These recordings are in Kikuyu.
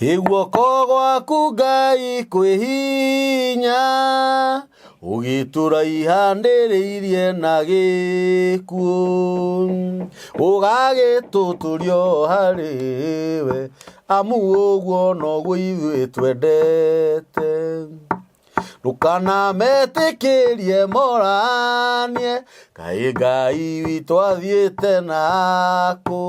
Ĩ guoko gwaku Ngai kwĩ hinya, ũgĩtũraihanĩrĩirie na gĩkuũ, ũgagĩtũtũrio harĩ we, amu ũguo noguo ithuĩ twendete. Ndũkanametĩkĩrie moranie, kaĩ Ngai witũ athiĩte nakũ.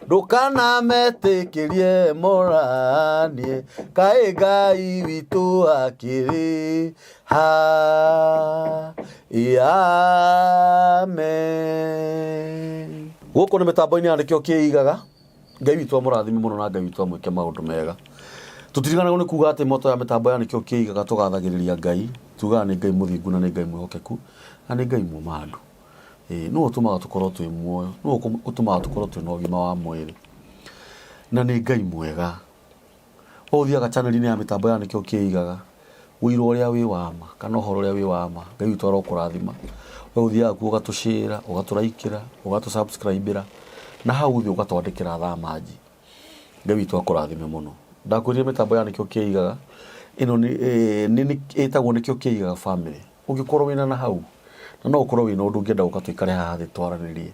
Ndũkanametĩkĩrie moranie, kaĩ Ngai witũ akĩrĩ ha. Amen. Gũkũ nĩ mĩtambo-inĩ ya nĩkĩo kĩigaga. Ngai witũ amũrathime mũno na Ngai witũ amwĩke maũndũ mega. Tũtiriganagwo nĩ kuga atĩ moto ya mĩtambo ya nĩkĩo kĩigaga tũgathagĩrĩria Ngai, tugaga nĩ Ngai mũthingu na nĩ Ngai mwĩhokeku na nĩ Ngai mũmandu. Ĩĩ nĩwe ũtũmaga tũkorwo twĩ muoyo, nĩwe ũtũmaga tũkorwo twĩna ũgima wa mwĩrĩ na nĩ Ngai mwega. We ũthiaga channel -inĩ ya mĩtambo ya nĩkĩo kĩigaga, ũira ũrĩa wĩ wa ma kana ũhoro ũrĩa wĩ wa ma, Ngai witũ arokũrathima. We ũthiaga kuo ũgatũcĩra, ũgatũraikĩra, ũgatũ subscribe ĩra, na hau thĩ ũgatwandĩkĩra thaa manji. Ngai witũ akũrathime mũno. Ndakwĩrire mĩtambo ya nĩkĩo kĩigaga, ĩno nĩ ĩtagwo nĩkĩo kĩigaga family. Ũngĩkorwo wĩna na hau, na no ũkorwo wĩna ũndũ ũngĩenda gũka tũikare haha thĩ twaranĩrie.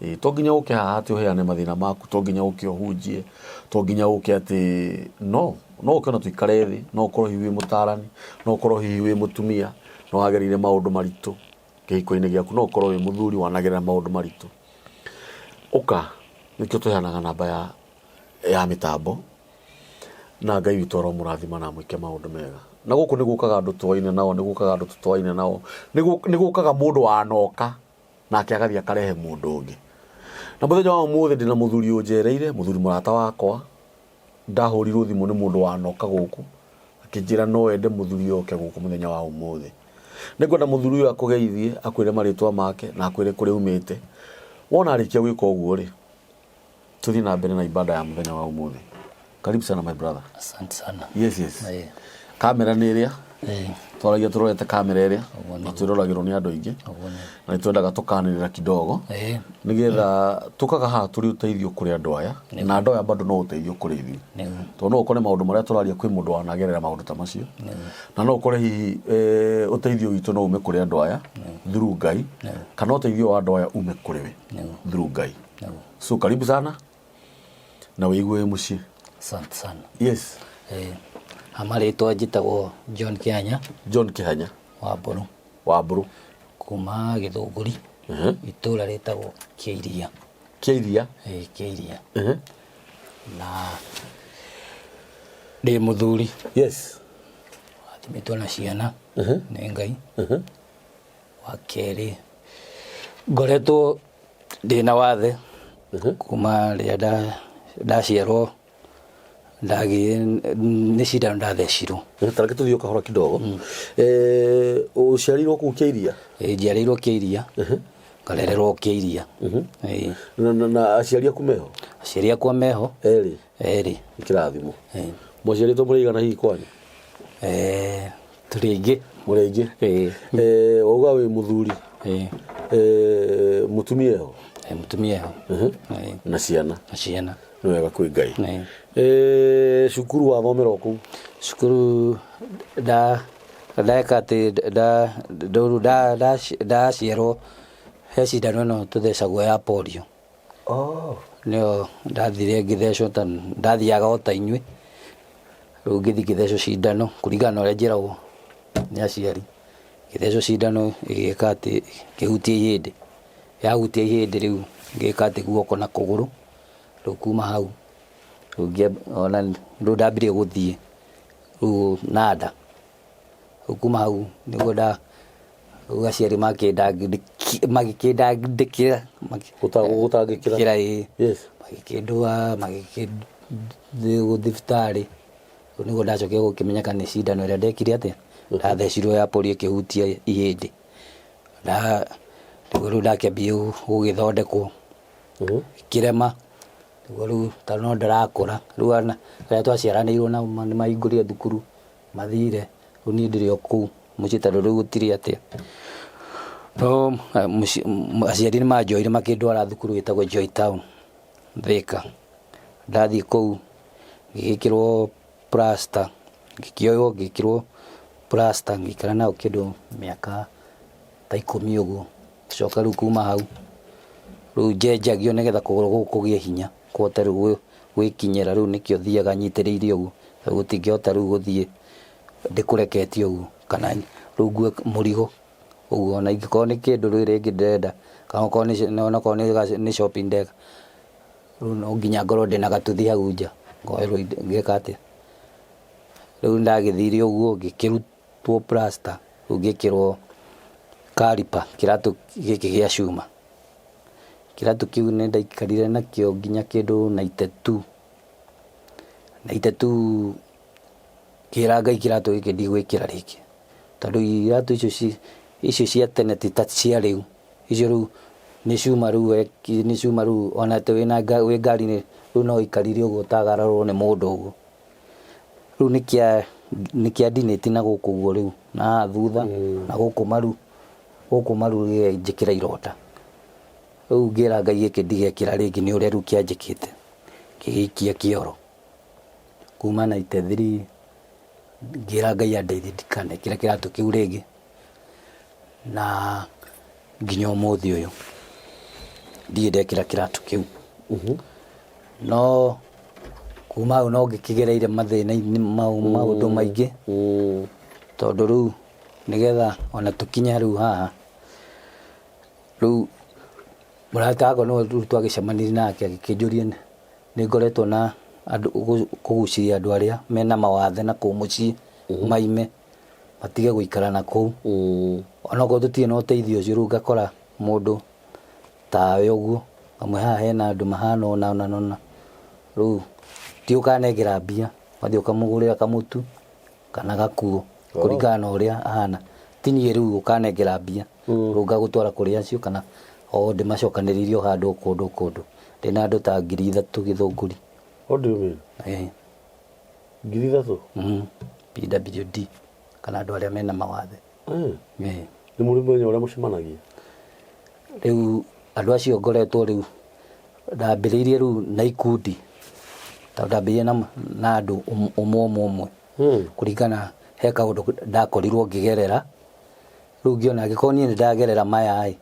Ĩĩ to nginya ũke haha atĩ ũheane mathĩna maku, to nginya ũke ũhunjie, to nginya ũke atĩ no, no ũke ona tũikare thĩ, no ũkorwo hihi wĩ mũtarani, no ũkorwo hihi wĩ mũtumia, no wagereire maũndũ maritũ kĩhiko-inĩ gĩaku, no ũkorwo wĩ mũthuri wanagerera maũndũ maritũ. Ũka, nĩkĩo tũheanaga namba ya ya mĩtambo, na Ngai witũ aromũrathima na amwĩke maũndũ mega. Na gũkũ nĩ gũkaga andũ tũaine nao, nĩ gũkaga andũ tũtoaine nao, nĩ gũkaga mũndũ wanoka. Nake agathiĩ akarehe mũndũ ũngĩ. Na mũthenya wa ũmũthĩ ndĩna mũthuri ũnjereire, mũthuri mũrata wakwa, ndahũrirwo thimũ nĩ mũndũ wanoka gũkũ, akĩnjĩra no ende mũthuri oke gũkũ mũthenya wa ũmũthĩ. Nĩngwenda mũthuri ũyũ akũgeithie, akwĩre marĩtwa make, na akwĩre kũrĩa aumĩte. Wona arĩkia gwĩka ũguo rĩ, tũthiĩ na mbere na ibada ya mũthenya wa ũmũthĩ. Karibu sana my brother. Asante sana. Yes. Kamera nĩ ĩrĩa twaragia tũrorete kamera ĩrĩa Ũguo na twĩroragĩrwo nĩ andũ aingĩ Ũguo nĩ. na nĩ twendaga tũkanĩrĩra kidogo nĩgetha tũkaga haha tũrĩ ũteithio kũrĩ andũ aya na andũ aya bado no ũteithio kũrĩ ithuĩ Nĩguo. tondũ no ũkore maũndũ marĩa tũraria kwĩ mũndũ wanagerera maũndũ ta macio na no ũkore hihi ũteithio witũ no ume kũrĩ andũ aya through Ngai kana ũteithio wa andũ aya ume kũrĩ we through Ngai. Nĩguo. So karibu sana na wĩigue wĩ mũciĩ. Asante sana. Yes. Ha marĩtwa njĩtagwo John Kĩhanya. John Kĩhanya. Wa Mbũrũ. Wa Mbũrũ. Kuma Gĩthũngũri. Itũra rĩtagwo Kĩiria. Kĩiria? Ĩĩ Kĩiria. Na ndĩ mũthuri. Yes. Wathimĩtwo na ciana nĩ Ngai. Wa kerĩ ngoretwo ndĩna wathe kuma rĩrĩa ndaciarwo ndagĩire nĩ cindano ndathecirwo. Ta reke tũthiĩ o kahora kidogo. Eh, ũciarĩirwo kũu Kĩiria? Ĩĩ njiarĩirwo Kĩiria, ngarererwo Kĩiria. Ĩĩ. Na aciari aku meho? Aciari akwa meho. Erĩ? Erĩ. Nĩ kĩrathimo. Mwaciarĩtwo mũrĩ aigana hihi kwanyu? Eh, tũrĩ aingĩ. Mũrĩ aingĩ? Ĩĩ. Eh, wauga wĩ mũthuri? Ĩĩ. Eh, mũtumia eho? Ĩĩ, mũtumia eho. Ĩĩ. Na ciana? Na ciana. Nĩ wega kwĩ Ngai. Ĩĩ. Eh, cukuru wathomera o kũu? Cukuru nda ndeka atĩ nda nda nda ndaciarwo he cindano ĩno tũthecagwo ya polio. Oh. Nĩyo ndathire ngĩthecwo ta ndathiaga o ta inyuĩ. Rĩu ngĩthiĩ ngĩthecwo cindano kũringana na ũrĩa njĩragwo nĩ aciari. Ngĩthecwo cindano ĩgĩka atĩ ĩkĩhutia ihĩndĩ. Yahutia ihĩndĩ rĩu ngĩka atĩ guoko na kũgũrũ. Rĩu kuma hau rĩu ona rĩu ndambirie gũthiĩ rĩu na nda. Rĩu kuma hau nĩguo nda rĩu aciari magĩkĩndandĩkĩra Gũtangĩkĩra. Ĩĩ. Magĩkĩndwara magĩkĩthiĩ thibitarĩ. Rĩu nĩguo ndacokire gũkĩmenyeka nĩ cindano ĩrĩa ndekire atĩa, ndathecirwo ya polio ĩkĩhutia ihĩndĩ. Nĩguo rĩu ndakĩambirie gũgĩthondekwo, kĩrema, nĩguo rĩu tondũ no ndĩrakũra, rĩu ana arĩa twaciaranĩirwo nao nĩ mahingũrire thukuru, mathire, rĩu niĩ ndĩrĩ o kũu mũciĩ tondũ rĩu gũtirĩ atĩa. No aciari nĩ manjoire makĩndwara thukuru ĩtagwo Joy Town, Thĩka. Ndathiĩ kũu. Ngĩgĩkĩrwo plaster, ngĩkĩoywo ngĩkĩrwo plaster, ngĩikara nayo kĩndũ mĩaka ta 10 ũguo. Ngĩcoka rĩu kuma hau, rĩu njenjagio nĩgetha kũgũrũ gũkũ kũgĩe hinya, kũhote rĩu gwĩkinyĩra, rĩu nĩkĩo thiaga nyitĩrĩire ũguo, tondũ gũtingĩhota rĩu gũthiĩ ndĩkũreketie ũguo, kana rĩu ngue mũrigo ũguo, ona ingĩkorwo nĩ kĩndũ rĩu rĩngĩ ndĩrenda, kana okorwo nĩ onokorwo nĩ shopping ndeka, rĩu no nginya ngorwo ndĩna gatuthi hau nja, ngoerwo ngeka atĩa. Rĩu nĩndagĩthire ũguo ngĩkĩrutwo plaster, rĩu ngĩkĩrwo caliper kĩratũ gĩkĩ gĩa cuma. Kĩratũ kĩu nĩndaikarire nakĩo nginya kĩndũ 92, 92 ngĩra Ngai kĩratũ gĩkĩ ndigwĩkĩra rĩngĩ, tondũ iratũ icio icio cia tene ti ta cia rĩu. Icio rĩu nĩ cuma rĩu nĩ cuma rĩu ona atĩ wĩna wĩ ngari-inĩ rĩu no ũikarire ũguo ũtagararwo nĩ mũndũ ũguo. Rĩu nĩ kĩa ndinĩti na gũkũ ũguo rĩu na haha thutha na gũkũ maru, gũkũ maru gĩkenjĩkĩra ironda. Rĩu ngĩra Ngai gĩkĩ ndigekĩra rĩngĩ nĩ ũrĩa rĩu kĩanjĩkĩte, ngĩgĩikia kĩoro. Kuma 93 ngĩra Ngai andeithie ndikanekĩre kĩratũ kĩu rĩngĩ. Na nginya ũmũthĩ ũyũ ndirĩ ndekĩra kĩratũ kĩu. No kuma hau no ngĩkĩgereire mathĩna-inĩ maũndũ maingĩ, tondũ rĩu nĩgetha ona tũkinye rĩu haha, rĩu mũrata wakwa nĩwe rĩu twagĩcemanirie nake agĩkĩnjũria nĩ ngoretwo na andũ kũgucĩrĩria andũ arĩa mena mawathe na kũu mũciĩ maime. Matige gũikara na kũu. Onokorwo tũtirĩ na ũteithio ũcio rĩu ngakora mũndũ tawe ũguo, ngamwĩra haha hena andũ mahana ũũ na ũna na ũna, rĩu ti ũkanengera mbia, ũgathiĩ ũkamũgũrĩra kamũtu kana gakuo kũringana na ũrĩa ahana. Ti niĩ rĩu ũkanengera mbia, rĩu ngagũtwara kũrĩ acio kana o ndĩmacokanĩrĩrie o handũ kũndũ kũndũ. Ndĩna andũ ta 3,000 Gĩthũngũri. What do you mean? Ĩĩ. 3,000? PWD kana andũ arĩa mena mawathe. Ĩĩ. Nĩ mũrĩ mũthenya ũrĩa mũcemanagia? Rĩu andũ acio ngoretwo rĩu ndambĩrĩirie rĩu na ikundi tondũ ndambĩrĩirie na andũ ũmwe ũmwe ũmwe kũringana he kaũndũ ndakorirwo ngĩgerera rĩu ngĩona angĩkorwo niĩ nĩ ndagerera maya ĩ,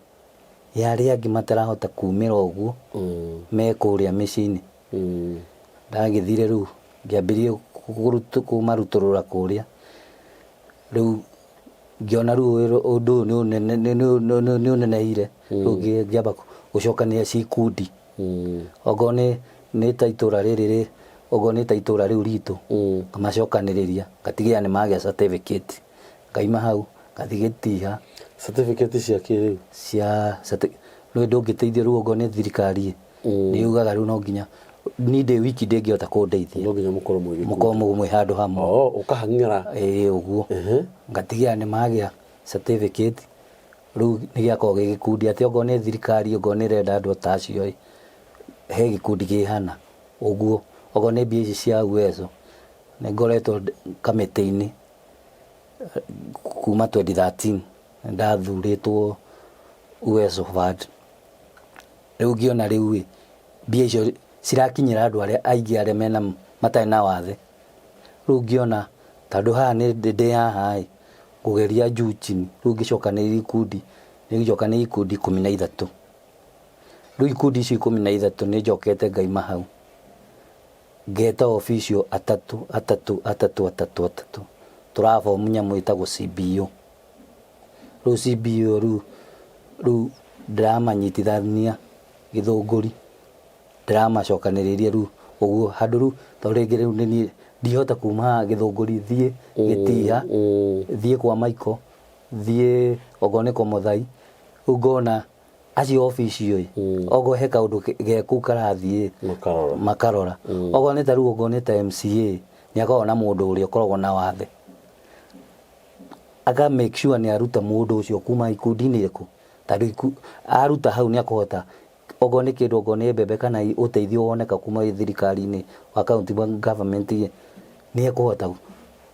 ĩ arĩa angĩ matarahota kumĩra ũguo me kũrĩa mĩciĩ-inĩ. Ndagĩthire rĩu ngĩambĩrĩria kũmarutũrũra kũrĩa, rĩu ngĩona rĩu ũndũ ũyũ nĩ ũnenehire, rĩu ngĩamba gũcokanĩrĩria ci ikundi. Okorwo nĩ ta itũra rĩrĩ rĩ, okorwo nĩ ta itũra rĩu ritũ, ngamacokanĩrĩria ngatigĩrĩra nĩ magĩa certificate. Ngaima hau ngathiĩ Gĩtiha. Certificate cia kĩ rĩu? Cia nĩũĩ ndũngĩteithio rĩu okorwo nĩ thirikari ĩ, nĩ yugaga rĩu no nginya niĩ ndĩ wiki ndĩngĩhota kũndeithia. No nginya mũkorwo mwĩ gĩkundi. Mũkorwo mwĩ handũ hamwe. Oh, ũkahang'ĩra. Ĩĩ ũguo. Ngatigĩrĩra nĩ magĩa certificate, rĩu nĩ gĩakorwo gĩ gĩkundi atĩ okorwo nĩ thirikari okorwo nĩ ĩrenda andũ ta acio ĩ, he gĩkundi kĩ hana ũguo. Okorwo nĩ mbia ici cia Uwezo, nĩ ngoretwo kamĩtĩ-inĩ kuma 2013 nĩ ndathurĩtwo Uwezo Fund. Rĩu ngĩona rĩu ĩ, mbia icio cirakinyĩra andũ arĩa aingĩ arĩa mena matarĩ na wathe. Rĩu ngĩona tondũ haha ndĩ haha ĩ, ngũgeria juu chini, rĩu ngĩcokanĩrĩria ikundi, nĩ ikundi 13. Rĩu ikundi icio 13 nĩ njokete ngaima hau, ngeta official atatũ atatũ atatũ atatũ atatũ, tũrabomu nyamũ ĩtagwo CBO. Rĩu CBO rĩu rĩu ndĩramanyitithania Gĩthũngũri, ndĩramacokanĩrĩria rĩu ũguo handũ rĩu tondũ rĩngĩ rĩu nĩ niĩ ndingĩhota kuma haha Gĩthũngũri thiĩ Gĩtiha, thiĩ kwa Maiko, thiĩ okorwo nĩ kwa Mũthai, rĩu ngona acio official ĩ, okorwo he kaũndũ ge kũu karathiĩ Makarora. makarora. Okorwo nĩ ta rĩu okorwo nĩ ta MCA, nĩ akoragwo na mũndũ ũrĩa ũkoragwo na wathe. Aka make sure nĩ aruta mũndũ ũcio kuma ikundi-inĩ irĩkũ, tondũ aruta hau nĩ akũhota okorwo nĩ kĩndũ okorwo nĩ mbembe kana ũteithio woneka kuma thirikari-inĩ wa county government ĩ, nĩ ekũhota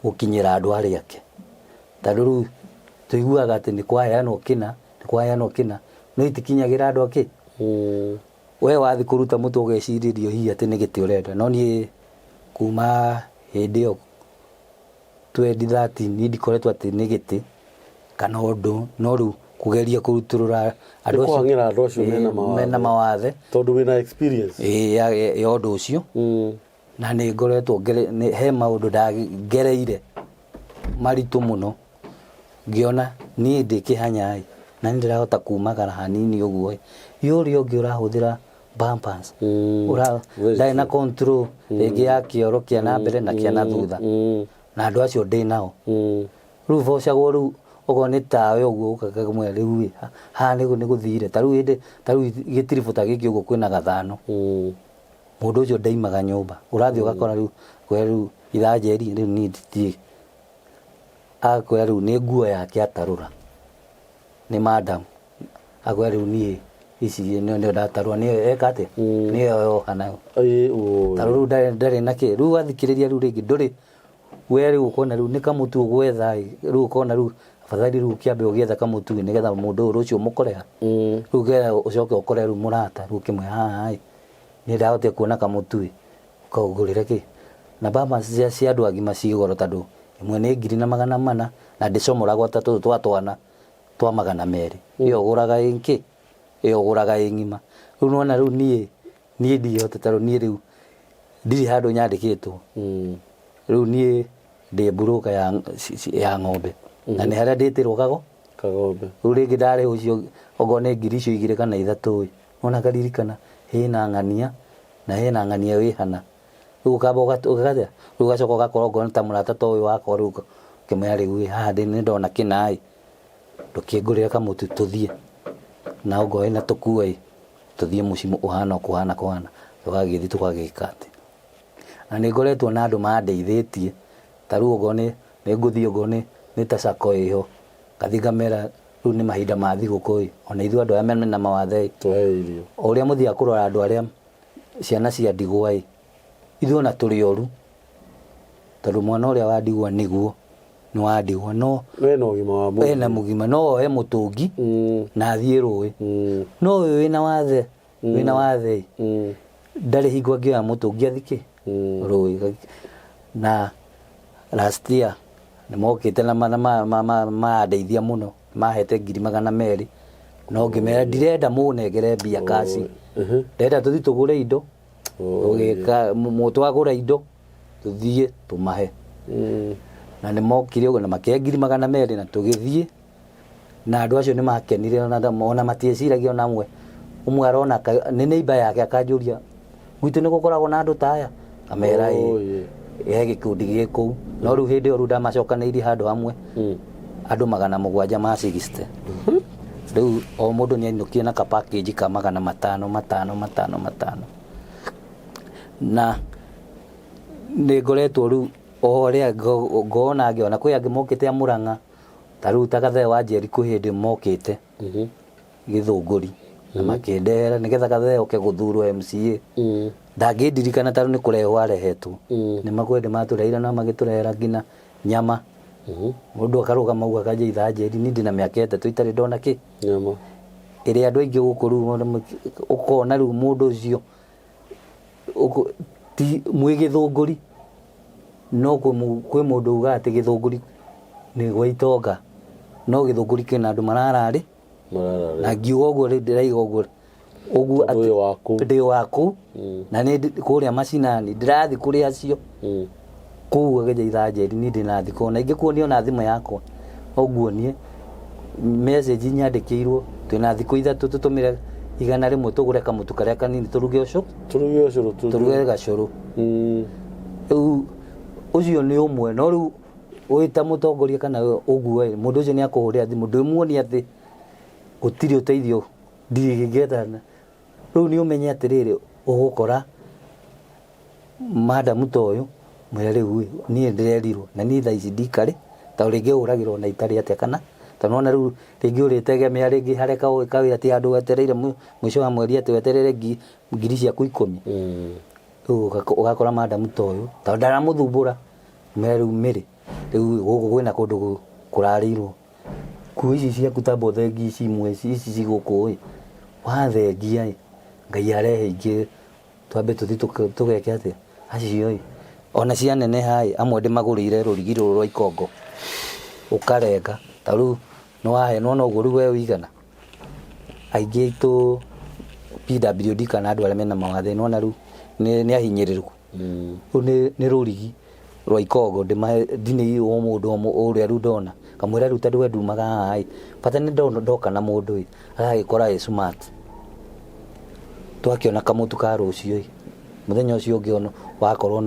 gũkinyĩra andũ arĩa ake. Tondũ rĩu tũiguaga atĩ nĩ kwaheanwo kĩna, nĩ kwaheanwo kĩna, no itikinyagĩra andũ akĩ? We wathiĩ kũruta mũtu ũgecirĩrio hihi atĩ nĩ gĩtĩ ũrenda, no niĩ Kuma hĩndĩ ĩyo 2013 niĩ ndikoretwo atĩ nĩ gĩtĩ kana ũndũ, no rĩu kũgeria kũrutũrũra andũ Nĩ kũhang'ĩra andũ acio mena Ĩĩ, mawathe. mena mawathe Tondũ wĩna experience. Ĩĩ, ya ũndũ ũcio. Na nĩ ngoretwo he maũndũ ngereire maritũ mũno, ngĩona niĩ ndĩ kĩhanya ĩ, na nĩ ndĩrahota kumagara hanini ũguo ĩ, ĩ ũrĩa ũngĩ ũrahũthĩra pampers, ndarĩ na control rĩngĩ ya kĩoro kĩa na mbere na kĩa na thutha, na andũ acio ndĩ nao. Rĩu bocagwo rĩu okorwo nĩ tawe ũguo ũkamwĩra rĩu ĩ, haha nĩ gũthire, ta rĩu hĩndĩ, ta rĩu gĩtiribũ ta gĩkĩ ũguo kwĩna gathano. Mũndũ ũcio ndaimaga nyũmba, ũrathiĩ ũgakora rĩu akwĩra rĩu ithanjeri rĩu niĩ nditiĩ, agakwĩra rĩu nĩ nguo yake atarũra, nĩ madam, akwĩra rĩu niĩ ici nĩo ndatarũra nĩyo eka atĩa, nĩyo yoha nayo. Ta rĩu ndarĩ na kĩ, rĩu wathikĩrĩria rĩu rĩngĩ ndũrĩ, we rĩu ũkona rĩu nĩ kamũtu ũgwetha ĩ, rĩu ũkona rĩu afadhali rĩu ũkĩambe ũgĩetha kamũtu ĩ, nĩgetha mũndũ ũyũ rũciũ ũmũkore ha, rĩu nĩgetha ũcoke ũkore rĩu mũrata rĩu ũkĩmwĩra haha ĩ, Niĩ ndahotire kuona kamũtu ĩ, ũka ũngũrĩre kĩ? Na pampers cia andũ agima ciĩ goro tondũ ĩmwe nĩ ngiri na magana mana na ndĩcomoragwo ta tũtũ twa twana twa 200. Ĩyo ũgũraga ĩ kĩ? Ĩyo ũgũraga ĩ ng'ima. Rĩu nĩ wona rĩu niĩ, niĩ ndihotete tondũ niĩ rĩu ndirĩ handũ nyandĩkĩtwo. Rĩu niĩ ndĩ broker ya ng'ombe na nĩ harĩa ndĩtĩrwo kago? Kagombe. Rĩu rĩngĩ ndarĩha ũcio okorwo nĩ ngiri icio igĩrĩ kana ithatũ ĩ, Nona ngaririkana hena ng'ania na hena ng'ania wĩ hana. Rĩu ũkamba ũgathĩa, rĩu ũgacoka ũgakorwo okorwo nĩ ta mũrata ta ũyũ wakwa rĩu ũkĩmwĩra rĩu ĩ haha nĩ ndona kĩna ĩ, ndũkĩngũrĩre kamũtu tũthiĩ. Na okorwo wĩna tũkuo ĩ, tũthiĩ mũciĩ ũhana ũũ kũhana kũhana, tũgagĩthiĩ tũgagĩka atĩ. Na nĩ ngoretwo na andũ mandeithĩtie, ta rĩu okorwo nĩ ngũthiĩ okorwo nĩ ta Sacco ĩho, ngathiĩ ngamera Rĩu nĩ mahinda ma thigũkũ ĩ, ona ithuĩ andũ arĩa mena mawathe ĩ, Tũhe irio. o ũrĩa mũthiaga kũrora andũ arĩa ciana cia ndigwa ĩ, ithuĩ ona tũrĩ oru, tondũ mwana ũrĩa wa ndigwa nĩguo nĩ wa ndigwa no Wena ũgima wa mwĩrĩ. ena mũgima no oe mũtũngi na athiĩ rũĩ, no ũyũ wĩna wathe wĩna wathe ĩ, ndarĩ hingo angĩoya mũtũngi athike rũĩ. Na last year nĩ mokĩte na mandeithia mũno, mahete 200,000 no ngĩmera ndirenda mũnengere mbia kaci, ndĩrenda tũthiĩ tũgũre indo, tũgĩka twagũra indo tũthiĩ tũmahe. Na nĩ mokire ũguo na makĩhe 200,000 na tũgĩthiĩ na andũ acio nĩ makenire ona matieciragia ona amwe, ũmwe arona nĩ neighbour yake akanjũria gwitũ nĩ gũkoragwo na andũ ta aya? Ngamera ĩĩ, he gĩkundi gĩ kũu. No rĩu hĩndĩ ĩyo rĩu ndamacokanĩirie handũ hamwe andũ 700 ma 60. Rĩu o mũndũ nĩ ainũkire na ka package ka 500 matano matano matano. Na nĩ ngoretwo rĩu o ũrĩa ngona angĩ ona kwĩ angĩ mokĩte a Mũrang'a, ta rĩu ta Gathee wa Njeri kwĩ hĩndĩ mokĩte. Gĩthũngũri na makĩndehera nĩgetha Gathee oke gũthurwo MCA. Ndangĩndirikana tondũ nĩ kũrehwo arehetwo. Nĩ makwende matũreheire na magĩtũrehera nginya nyama. Mũndũ akarũgama ũguo akanjia ithanjĩ niĩ ndĩna mĩaka 3 itarĩ ndona kĩ. Nyama. Ĩrĩa andũ aingĩ gũkũ rĩu ũkona rĩu mũndũ ũcio ti mwĩ Gĩthũngũri no kwĩ mũndũ ugaga atĩ Gĩthũngũri nĩ gwa itonga no Gĩthũngũri kĩna andũ marararĩ. Na ngiuga ũguo rĩu ndĩraiga ũguo ũguo atĩ ndĩ wa kũu na nĩ kũrĩa macinani ndĩrathiĩ kũrĩ acio kũu agĩja ithanjeri niĩ ndĩna thikũ na ingĩkuonia ona thimũ yakwa ũnguonie message nyandĩkĩirwo twĩna thikũ ithatũ tũtũmĩre 100 tũgũre kamũtu karĩa kanini tũruge ũcũ tũruge ũcũrũ tũruge gacũrũ. Rĩu ũcio nĩ ũmwe no rĩu wĩ ta mũtongoria kana ũguo ĩ, mũndũ ũcio nĩ akũhũrĩra thimũ ndwĩmuonie atĩ gũtirĩ ũteithio ndirĩ ngĩetha. Rĩu nĩ ũmenye atĩrĩrĩ ũgũkora madamu ta ũyũ mwĩre rĩu ĩ, niĩ ndĩrerirwo na niĩ thaa ici ndikarĩ tondũ rĩngĩ ũragĩrwo na itarĩ atĩa kana tondũ nĩwona rĩu rĩngĩ ũrĩtegemea rĩngĩ harĩa kawĩra ti handũ wetereire mũico wa mweri atĩ weterere ngiri ciaku 10. Rĩu ũgakora madamu ta ũyũ tondũ ndaramũthumbũra mwĩre rĩu mĩrĩ rĩu gũkũ kwĩna kũndũ kũrarĩirwo nguo ici ciaku ta mbothegi ici imwe ici ci gũkũ ĩ wathengia ĩ Ngai arehe ingĩ twambe tũthiĩ tũgeke atĩa acio ĩ. Ona cianeneha ĩ, amwe ndĩmagũrĩire rũrigi rũrũ rwa ikongo, ũkarenga, ta rĩu nĩwahe, nĩwona ũguo rĩu we ũigana. Aingĩ aitũ PWD kana andũ arĩa mena mawathe, nĩwona rĩu nĩ ahinyĩrĩrĩku. Rĩu nĩ rũrigi rwa ikongo ndĩmahe ndinĩi o mũndũ o ũrĩa rĩu ndona. Ngamwĩra rĩu tondũ we ndumaga haha ĩ, bata nĩ ndoka na mũndũ ĩ, agagĩkora ĩ smart. Twakĩona kamũtu ka rũciũ ĩ, mũthenya ũcio ũngĩ ona wakorwo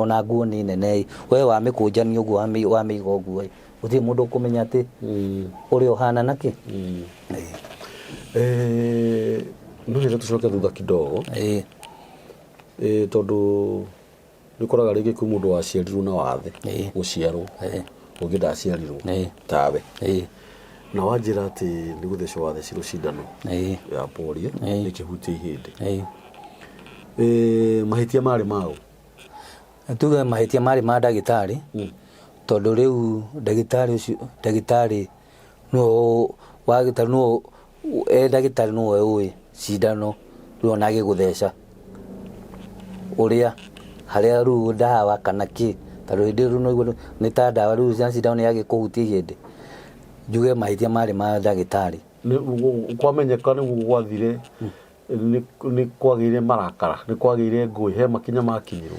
ona nguo nĩ nene ĩ, we wamĩkũnjania ũguo wamĩiga ũguo ĩ, gũtirĩ mũndũ ũkũmenya atĩ ũrĩa ũhana na kĩ. No nyende tũcoke thutha kidogo. Tondũ nĩ ũkoraga rĩngĩ kwĩ mũndũ waciarirwo na wathe gũciarwo, ũngĩ ndaciarirwo tawe. Na wanjĩra atĩ nĩ gũthecwo wathecirwo cindano ya polio ĩkĩhutia ihĩndĩ. Mahĩtia marĩ maũ? Tuge mahĩtia marĩ ma ndagĩtarĩ, tondũ rĩu ndagĩtarĩ ũcio, ndagĩtarĩ nĩwe wagĩtarĩ nĩwe e ndagĩtarĩ nĩwe ũĩ cindano rĩu ona agĩgũtheca ũrĩa harĩa rĩu ndawa kana kĩ, tondũ hĩndĩ ĩyo rĩu no ũigue nĩ ta ndawa rĩu ya cindano yagĩkũhutia ihĩndĩ, njuge mahĩtia marĩ ma ndagĩtarĩ. Kwamenyeka nĩguo gwathire nĩ kwagĩire marakara, nĩ kwagĩire ngũĩ, he makinya makinyirwo,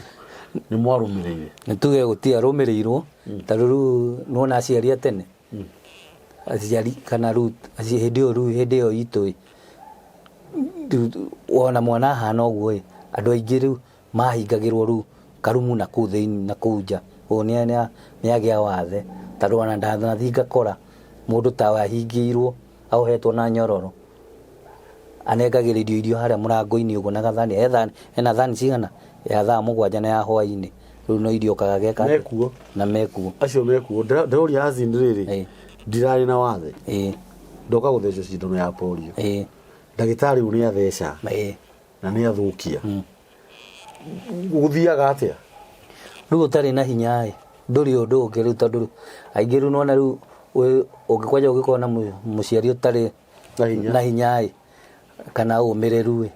nĩ mwarũmĩrĩire? Nĩ tuge gũtiarũmĩrĩirwo, tondũ rĩu nĩwona aciari a tene, aciari kana rĩu hĩndĩ ĩyo rĩu hĩndĩ ĩyo itũ ĩ, rĩu wona mwana ahana ũguo ĩ, andũ aingĩ rĩu mahingagĩrwo rĩu karumu na kũu thĩinĩ na kũu nja, ũyũ nĩ agĩa wathe, tondũ ona ndanathiĩ ngakora mũndũ ta ahingĩirwo aohetwo na nyororo, anengagĩrĩrio irio harĩa mũrango-inĩ ũguo na gathani, he thani, hena thani cigana? Ya thaa mũgwanja na ya hwainĩ, rĩu no irio okaga geka atĩa? Mekuo. Na mekuo. Acio mekuo. Ndĩroria as in rĩrĩ, ndirarĩ na wathe, ndoka gũthecwo cindano ya polio, ndagĩtarĩ ũyũ nĩ atheca na nĩ athũkia, gũthiaga atĩa? Rĩu ũtarĩ na hinya ĩ, ndũrĩ ũndũ ũngĩ rĩu tondũ aingĩ rĩu nĩwona rĩu ũngĩkwanja ũngĩkorwo na mũciari ũtarĩ Na hinya. na hinya ĩ, kana ũmĩrĩru ĩ,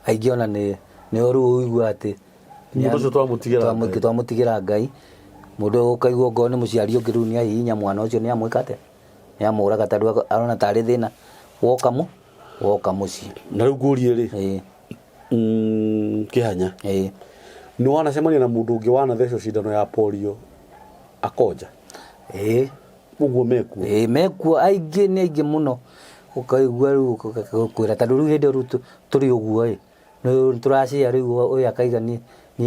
aingĩ ona nĩ nĩo rĩu ũiguaga atĩ Mũndũ ũcio twamũtigĩra Ngai. Twamũtigĩra Ngai. Mũndũ ũkaigua ongorwo nĩ mũciari ũngĩ rĩu nĩ ahihinya mwana ũcio nĩ amwĩka atĩa? Nĩ amũraga tondũ arona tarĩ thĩna woka mũ woka mũciĩ. Na rĩu ngũrie rĩ, kĩhanya, nĩ wanacemania na mũndũ ũngĩ wanathecwo cindano ya polio akonja? Ĩĩ. Ũguo mekuo? Ĩĩ mekuo, aingĩ nĩ aingĩ mũno, ũkaigua rĩu kwĩra tondũ rĩu hĩndĩ ĩyo rĩu tũrĩ ũguo ĩ, nĩ tũracĩa rĩu ũyũ akaiga niĩ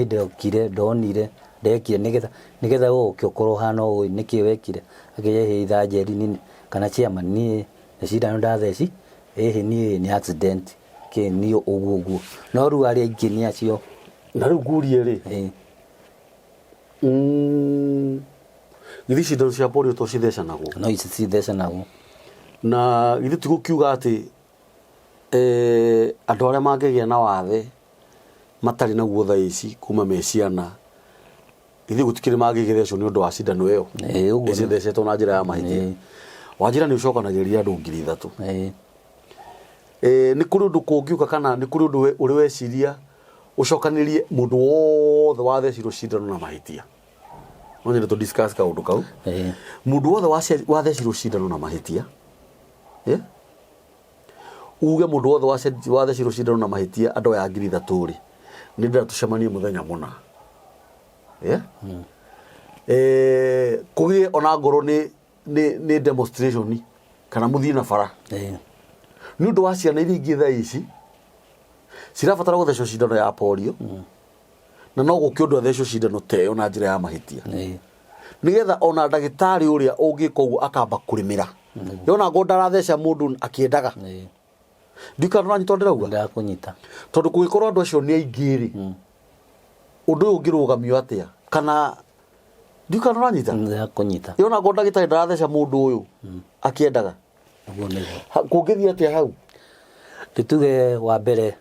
ndokire, ndonire, ndekire nĩgetha nĩgetha we ũke ũkorwo ũhana ũũ ĩ, nĩkĩ wekire? Akĩnjĩra ĩhĩ ithanjeri niĩ kana chairman niĩ nĩ cindano ndatheci, ĩhĩ niĩ nĩ accident kĩ niĩ ũguo ũguo, no rĩu arĩa aingĩ nĩ acio. Na rĩu ngũrie rĩ, Githĩ cindano cia polio to cithecanagwo? No ici cithecanagwo. Na githĩ ti gũkiuga atĩ eh, andũ arĩa mangĩgĩa na wathe matarĩ naguo thaa ici kuma me ciana githĩ gũtikĩrĩ mangĩgĩthecwo nĩ ũndũ wa cindano ĩyo Ĩĩ, ũguo nĩ- ĩcithecetwo na njĩra ya mahĩtia. Wanjĩra nĩ ũcokanagĩrĩria andũ 3000. Nĩ kũrĩ ũndũ kũngĩũka kana nĩ kũrĩ ũndũ ũrĩ weciria ũcokanĩrie mũndũ wothe wathecirwo cindano na mahĩtia? No nyende tũ discuss kaũndũ kau. Mũndũ wothe wathecirwo cindano na mahĩtia, eh? Uge mũndũ wothe wathecirwo cindano na mahĩtia andũ aya 3000 rĩ, nĩ ndĩrenda tũcemanie mũthenya mũna. Eh? Kũgĩe ona ngorwo nĩ demonstration kana mũthiĩ na bara. Nĩ ũndũ wa ciana iria ingĩ thaa ici cirabatara gũthecwo cindano ya polio, na no gũke ũndũ athecwo cindano ta ĩyo na njĩra ya mahĩtia. Nĩgetha ona ndagĩtarĩ ũrĩa ũngĩka ũguo akamba kũrĩmĩra. Yona ngo ndaratheca mũndũ akĩendaga. Ndiũĩ kana nĩũranyita ũrĩa ndĩrauga? Ndĩrakũnyita. Tondũ kũngĩkorwo andũ acio nĩ aingĩ rĩ, ũndũ ũyũ ũngĩrũgamio atĩa? Kana ndiũĩ kana nĩũranyita? Ndĩrakũnyita. Yona ngo ndagĩtarĩ ndaratheca mũndũ ũyũ akĩendaga. Ũguo nĩguo. Kũngĩthiĩ atĩa hau? Nĩtuge wa mbere,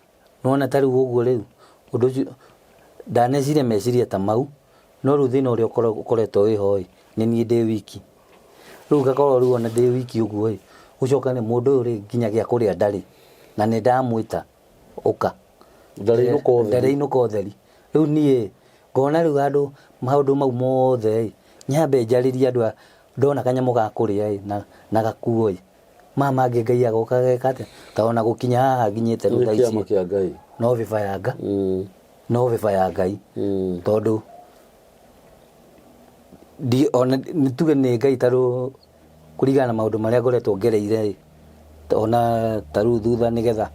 nĩwona ta rĩu ũguo rĩu, ũndũ ũcio, ndaneciria meciria ta mau, no rĩu thĩna ũrĩa ũkoretwo wĩho ĩ, nĩ niĩ ndĩ wiki. Rĩu ngakorwo rĩu ona ndĩ wiki ũguo ĩ, gũcoka nĩ mũndũ ũyũ rĩ nginya gĩa kũrĩa ndarĩ, na nĩ ndamwĩta ũka. Ndarĩ inũka ũtheri. Ndarĩ inũka ũtheri. Rĩu niĩ Ngona rĩu handũ maũndũ mau mothe ĩ, nyambe njarĩrie andũ aya ndona kanyamũ ga kũrĩa ĩ, na gakuo ĩ, maya mangĩ Ngai agoka ageka atĩa? Ta ona gũkinya haha nginyĩte rĩu Nĩ thaa ici kĩama kĩa Ngai. no favor ya Ngai, no favor ya Ngai tondũ ndi ona nĩ tuge nĩ Ngai tondũ kũringana na maũndũ marĩa ngoretwo ngereire ĩ, ona ta rĩu thutha nĩgetha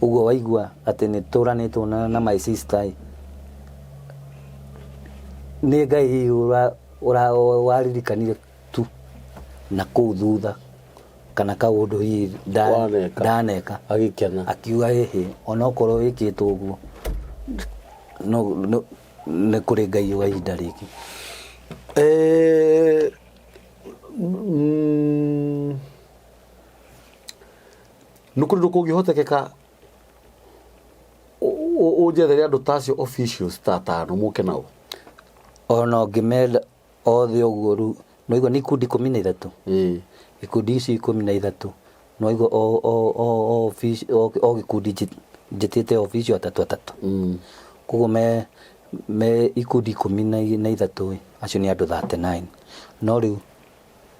ũguo waigua atĩ nĩ tũranĩtwo na my sister ĩ, nĩ Ngai hihi waririkanire tu na kũu thutha kana kaũndũ hihi Waneka. ndaneka Agĩkena. Akiuga ĩhĩ, onokorwo wĩkĩtwo ũguo no, no, nĩ kũrĩ Ngai wa ihinda rĩngĩ. Nĩ kũrĩ ũndũ kũngĩhotekeka ũnjethere andũ ta acio officials ta atano mũke nao? Ona ũngĩmenda othe ũguo rĩu nĩwaigua nĩ ikundi 13. Ĩĩ. Ikundi ici 13 nĩwaigua o gĩkundi njĩtĩte official atatũ atatũ. Koguo me ikundi 13 ĩ, acio nĩ andũ 39. No rĩu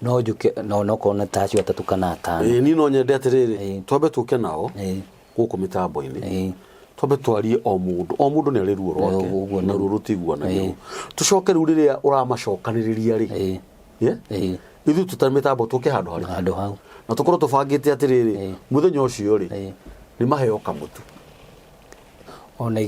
no njũke no onokorwo nĩ ta acio atatũ kana atano. Ĩĩ, niĩ no nyende atĩrĩrĩ, twambe tũke nao gũkũ mĩtambo-inĩ, twambe twarie o mũndũ, o mũndũ nĩ arĩ ruo rwake, Ũguo na nĩguo. ruo rũtiguanagĩrwo. Tũcoke rĩu rĩrĩa ũramacokanĩrĩria rĩ, ithuĩ tũtarĩ mĩtambo tũke handũ harĩkũ? Handũ hau. Na tũkorwo tũbangĩte atĩrĩrĩ, mũthenya ũcio rĩ, nĩ maheo kamũtu. Ona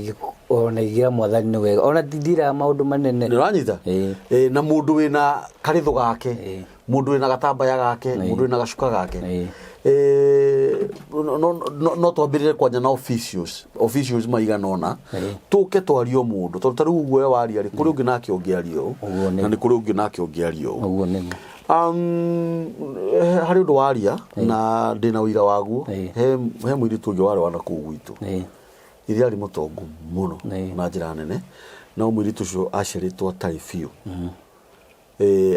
ingĩra mwathani nĩ wega, ona ndindiraga maũndũ manene. Nĩ ũranyita? Ĩĩ. Ĩĩ, na mũndũ wĩna karĩthũ gake, mũndũ wĩna gatambaya gake, mũndũ wĩna gacuka gake. Ĩĩ, no twambĩrĩre kwanja na officials, officials maigana ũna, tũke twarie o mũndũ, tondũ ta rĩu ũguo we waria rĩ, kũrĩ ũngĩ nake ũngĩaria ũũ, Ũguo nĩguo. na nĩ kũrĩ ũngĩ nake ũngĩaria ũũ. Ũguo nĩguo. Harĩ ũndũ waria na ndĩna ũira waguo. He mũirĩtu ũngĩ warĩ wa nakũu gwitũ. Ithe arĩ mũtongu mũno na njĩra nene, no mũirĩtu ũcio aciarĩtwo atarĩ biũ.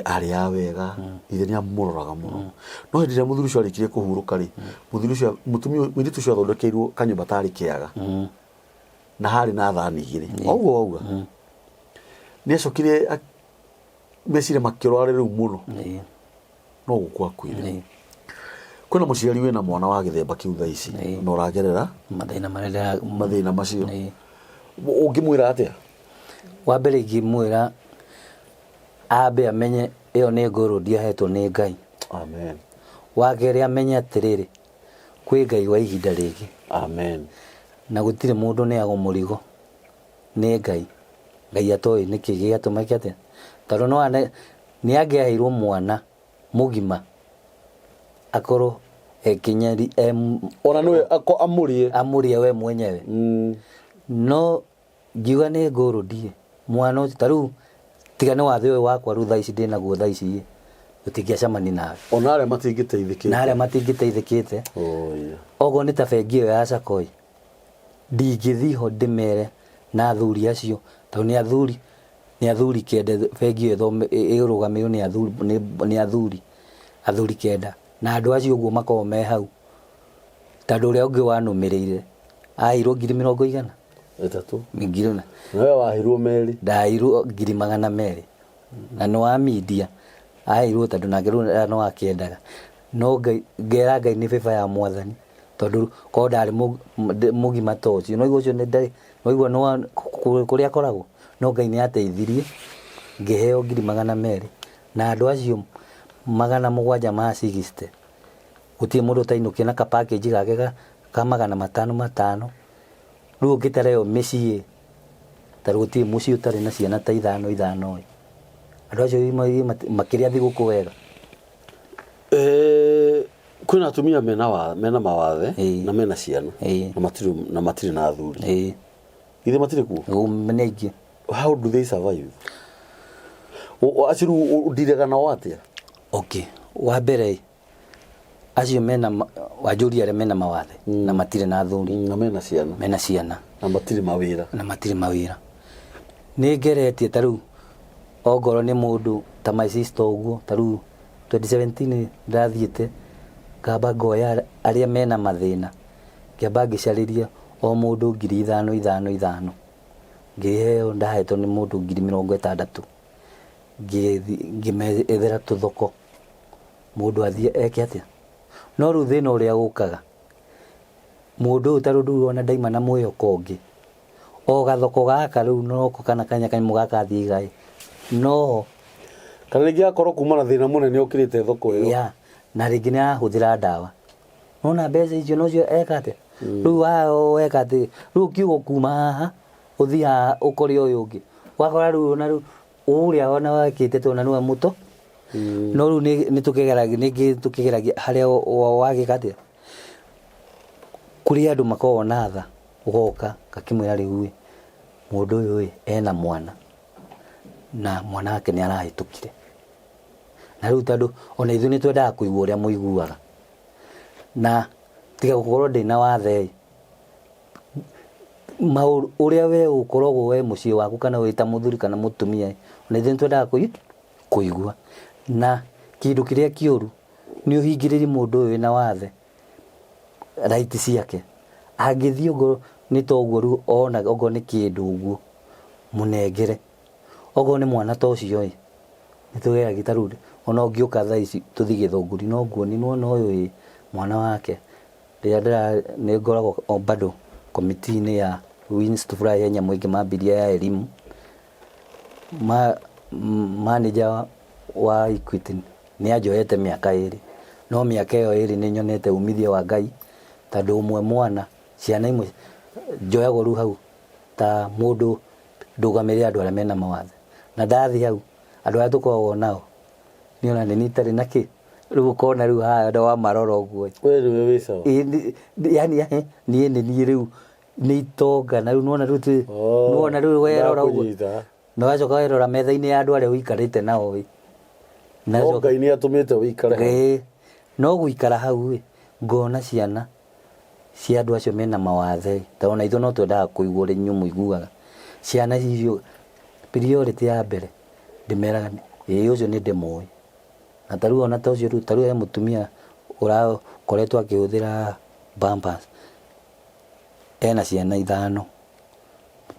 Arĩaga wega, ithe nĩ amũroraga mũno. No hĩndĩ ĩrĩa mũthuri ũcio arĩkirie kũhurũka rĩ, mũthuri ũcio, mũtumia, mũirĩtu ũcio athondekeirwo kanyũmba tarĩ kĩaga. Na harĩ na thani igĩrĩ. O ũguo wauga. Nĩ acokire meciria makĩrwara rĩu mũno. No gũkua akuire. Kwĩna mũciari wĩna mwana wa gĩthemba kĩu thaa ici na ũragerera mathĩna marĩa mathĩna macio. Ũngĩmwĩra atĩa? Wa mbere ingĩmwĩra ambe amenye ĩyo nĩ ngũrũndi ahetwo nĩ Ngai. Amen. Wa kerĩ amenye atĩrĩrĩ, kwĩ Ngai wa ihinda rĩngĩ. Amen. Na gũtirĩ mũndũ ũneagwo mũrigo nĩ Ngai. Ngai atoĩ nĩkĩ gĩatũma eke atĩa. Tondũ no ane, nĩ angĩaheirwo mwana mũgima akorwo ekinyeri ona nĩwe amũrĩe. Amũrĩe we mwenyewe. No ngiuga nĩ ngũrũndie mwana ũcio ta rĩu tiga nĩ wathe ũyũ wakwa rĩu thaa ici ndĩnaguo thaa ici ĩ, tũtingĩacemania nawe. Ona arĩa matingĩteithĩkĩte. Na arĩa matingĩteithĩkĩte. Oh, yeah. Okorwo nĩ ta bengi ĩyo ya Sacco ĩ, ndingĩthiĩ ho ndĩmere na athuri acio, tondũ nĩ athuri, nĩ athuri kenda, bengi ĩyo ĩrũgamĩrĩirwo nĩ athuri, nĩ athuri, athuri kenda, na andũ acio ũguo makoragwo me hau, tondũ ũrĩa ũngĩ wanũmĩrĩire aheirwo ngiri mĩrongo igana? Ĩtatũ. Ngiri na. Na we waheirwo merĩ. Ndaheirwo ngiri 200. Na nĩ wa media, aheirwo tondũ nake rĩu no akĩendaga. No Ngai, ngera Ngai nĩ favor ya mwathani, tondũ korwo ndarĩ mũgima ta ũcio, nĩwaigua ũcio ndarĩ, nĩwaigua kũrĩa akoragwo, no Ngai nĩ andeithirie, ngĩheo ngiri 200, na andũ acio 700 ma sixty, gũtirĩ mũndũ ũtainũkire na ka package gake ka 500 matano, rĩu ũngĩtara ĩyo mĩciĩ, ta rĩu gũtirĩ mũciĩ ũtarĩ na ciana ta ithano ithano ĩ, andũ acio makĩrĩa thigũkũ wega. Kwĩna atumia mena mawathe na mena ciana na matirĩ na athuri. Githĩ matirĩ kuo? Nĩ aingĩ. How do they survive? Acio rĩu ũndirega nao atĩa? Okay, wa mbere ĩ, acio mena wanjũria arĩa mena mawathe na matirĩ na athuri. Na mena ciana. Mena ciana. Na matirĩ mawĩra. Na matirĩ mawĩra. Nĩ ngeretie ta rĩu ongorwo nĩ mũndũ ta my sister ũguo, ta rĩu 2017 ndathiĩte ngamba ngoya arĩa mena mathĩna, ngĩamba ngĩcarĩria o mũndũ ngiri ithano ithano ithano. Ngĩheo ndahetwo nĩ mũndũ 60,000. Ngĩthi ngĩmethera tũthoko mũndũ athiĩ eke atĩa. No rĩu thĩna ũrĩa ũkaga, mũndũ ũyũ ta rĩu ona ndaima na mwĩhoko ũngĩ, o gathoko gaka rĩu noko kana kanyamũ gaka athiĩ aiga ĩ, noho. Kana rĩngĩ akorwo kuma na thĩna mũnene ũkĩrĩte thoko ĩyo. Yeah, na rĩngĩ nĩ arahũthĩra ndawa. Nona mbeca icio nocio eka atĩa? Rĩu weka atĩ, rĩu ũkiuga ũkuma haha, ũthiĩ haha ũkore ũyũ ũngĩ. Ũgakora rĩu ona rĩu ũrĩa ona wekĩte to ona nĩwe mũto. No rĩu nĩ tũkĩgeragia ningĩ tũkĩgeragia harĩa wagĩka atĩa? Kũrĩ andũ makoragwo na tha, ũgoka ũgakĩmwĩra rĩu ĩ, mũndũ ũyũ ĩ, ena mwana, na mwana wake nĩ arahĩtũkire. Na rĩu tondũ ona ithuĩ nĩ twendaga kũigua ũrĩa mũiguaga. Na tiga gũkorwo ndĩna wathe ĩ, ũrĩa we ũkoragwo we mũciĩ waku kana wĩ ta mũthuri kana mũtumia ĩ, ona ithuĩ nĩ twendaga kũigua. Na kĩndũ kĩrĩa kĩũru nĩ ũhingĩrĩrie mũndũ ũyũ wĩna wathe right ciake. Angĩthiĩ okorwo nĩ ta ũguo rĩu ona okorwo nĩ kĩndũ ũguo, mũnengere. Okorwo nĩ mwana ta ũcio ĩ, nĩ tũgeragia ta rĩu ona ũngĩũka thaa ici tũthiĩ Gĩthũngũri no nguonie nĩ wona ũyũ ĩ, mwana wake rĩrĩa ndĩra nĩ ngoragwo o bado committee-inĩ ya Wings to Fly he nyamũ ĩngĩ mambirie ya elimu, manager wa Equity nĩ anjoete mĩaka ĩrĩ, no mĩaka ĩyo ĩrĩ nĩ nyonete umithio wa Ngai, tondũ ũmwe mwana ciana imwe njoyagwo rĩu hau ta mũndũ ndũgamĩrĩre andũ arĩa mena mawathe na ndathiĩ hau andũ arĩa tũkoragwo nao niĩ ona nĩ niĩ itarĩ na kĩ rĩu ũkona rĩu haha andũ wamarora ũguo We nĩwe wĩ sawa. Ĩ, yani niĩ nĩ niĩ rĩu nĩ itonga na rĩu nĩwona rĩu Oh, nĩwona rĩu werora ũguo ndakũnyita. na wacoka werora metha-inĩ ya andũ arĩa ũikarĩte nao ĩ No Ngai nĩ atũmĩte ũikare hau. Ĩ, no gũikara hau ĩ ngona ciana cia andũ acio mena mawathe tondũ ona ithuĩ no twendaga kũigua ũrĩa inyuĩ mũiguaga. Ciana icio priority ya mbere ndĩmeraga ĩĩ ũcio nĩ ndĩmũĩ. Na ta rĩu ona ta ũcio rĩu ta rĩu he mũtumia ũrakoretwo akĩhũthĩra pampers ena ciana ithano.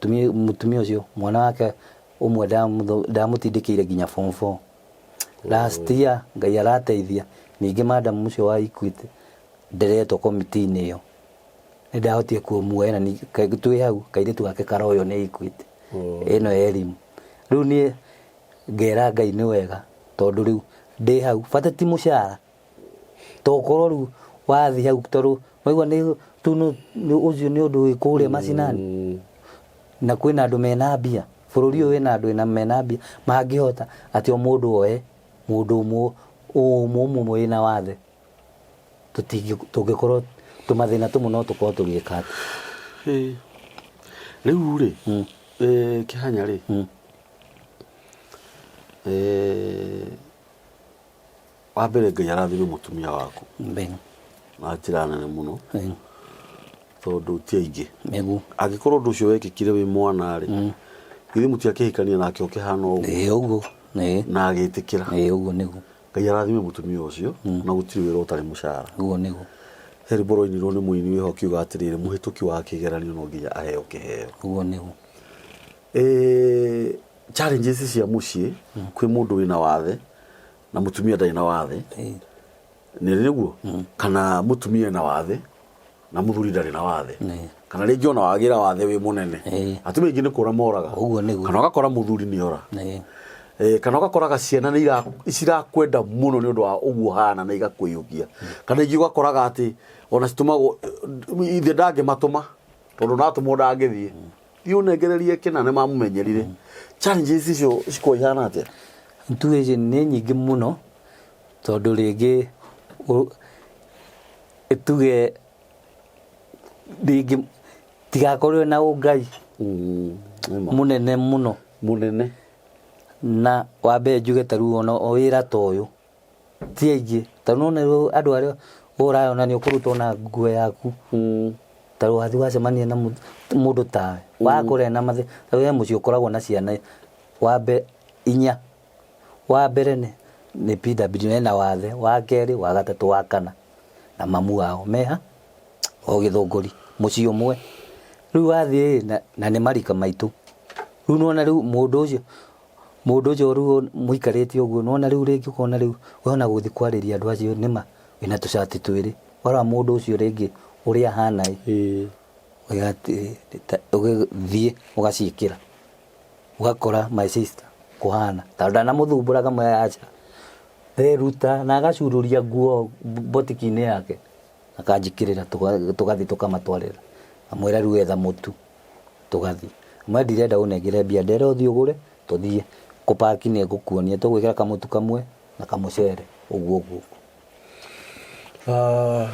Mũtumia ũcio mwana wake ũmwe ndamũtindĩkĩire nginya form four. Last year Ngai arateithia ningĩ madam ũcio wa Equity ndĩretwo komiti-inĩ ĩyo nĩ ndahotire kũmuoya na twĩ hau kairĩtu gake karoywo nĩ Equity ĩno ya elimu. Rĩu niĩ ngera Ngai nĩ wega tondũ rĩu ndĩ hau bata ti mũcara tokorwo rĩu wathiĩ hau tondũ waigua nĩ ũcio nĩ ũndũ wĩ kũrĩa macinani na kwĩna andũ mena mbia bũrũri ũyũ wĩna andũ mena mbia mangĩhota atĩ o mũndũ oe mũndũ ũmwe ũmwe ũmwe wĩna wathe tũngĩkorwo tũmathĩna tũmwe no tũkorwo tũgĩka atĩ. Ĩĩ. Rĩu rĩ, Kĩhanya rĩ, wa mbere Ngai arathime mũtumia waku Amen. na njĩra nene mũno tondũ ti aingĩ. Nĩguo. Angĩkorwo ũndũ ũcio wekĩkire wĩ mwana rĩ, githĩ mũtiakĩhikania nake ũkĩhana ũguo Ĩĩ ũguo. Ĩĩ. na agĩtĩkĩra. Ĩĩ ũguo nĩguo. Ngai arathime mũtumia ũcio na gũtirĩ wĩra ũtarĩ mũcara. Ũguo nĩguo. He rwĩmbo rwainirwo nĩ mũini wĩho akiuga atĩrĩrĩ, mũhĩtũki wa kĩgeranio no nginya aheo kĩheo. Ũguo nĩguo. Eh, challenges cia mũciĩ kwĩ mũndũ wĩna wathe na mũtumia ndarĩ na wathe nĩ nĩguo kana mũtumia ena wathe na mũthuri ndarĩ na wathe Nĩ. kana rĩngĩ ona wagĩra wathe wĩ mũnene Ĩĩ. atumia aingĩ nĩ kũra moraga Ũguo nĩguo. kana ũgakora mũthuri nĩ ora Nĩ. Eh, kana ũgakoraga ciana nĩ cirakwenda mũno nĩ ũndũ wa ũguo hana na igakwĩyũkia kana ingĩ ũgakoraga atĩ ona citũmagwo ithe ndangĩmatũma tondũ natũmwo ndangĩthiĩ thiĩ ũnengererie kĩna nĩ mamũmenyerire challenges icio cikorwo ihana atĩa Tuge ici nĩ nyingĩ mũno tondũ rĩngĩ tuge rĩngĩ tigakorwo na ũngai Nĩma. mũnene mũno mũnene na wambe njuge ta rĩu ona o wĩra ta ũyũ ti aingĩ ta rĩu nĩwona rĩu andũ arĩa ũrayona nĩ ũkũruta ona nguo yaku ta rĩu wathiĩ wacemania na mũndũ tawe wakora ena mathĩna ta rĩu he mũciĩ ũkoragwo na ciana wambe inya Wa mbere nĩ PW ena wathe, wa kerĩ, wa gatatũ, wa kana na mamu wao meha o Gĩthũngũri mũciĩ ũmwe. Rĩu wathiĩ na nĩ marika maitũ. Rĩu nĩwona rĩu mũndũ ũcio mũndũ ũcio rĩu mũikarĩte ũguo nĩwona rĩu rĩngĩ ũkona rĩu we ona gũthiĩ kwarĩria andũ acio nĩma wĩna tũcati twĩrĩ warora mũndũ ũcio rĩngĩ ũrĩa ahana ĩ ũgauga atĩrĩ ũgĩthiĩ ũgaciĩkĩra ũgakora my sister kũhana tondũ ndanamũthumbũra ngamwĩra aca reruta na agacurũria nguo mbotiki-inĩ yake akanjĩkĩrĩra tũgathiĩ tũkamatwarĩra ngamwĩra rĩu etha mũtu tũgathiĩ amwĩra ndirenda ũnengere mbia ndera ũthiĩ ũgũre tũthiĩ kũpaki nĩ ngũkuonia tũgwĩkĩra kamũtu kamwe na kamũcere ũguo ũguo. Ah,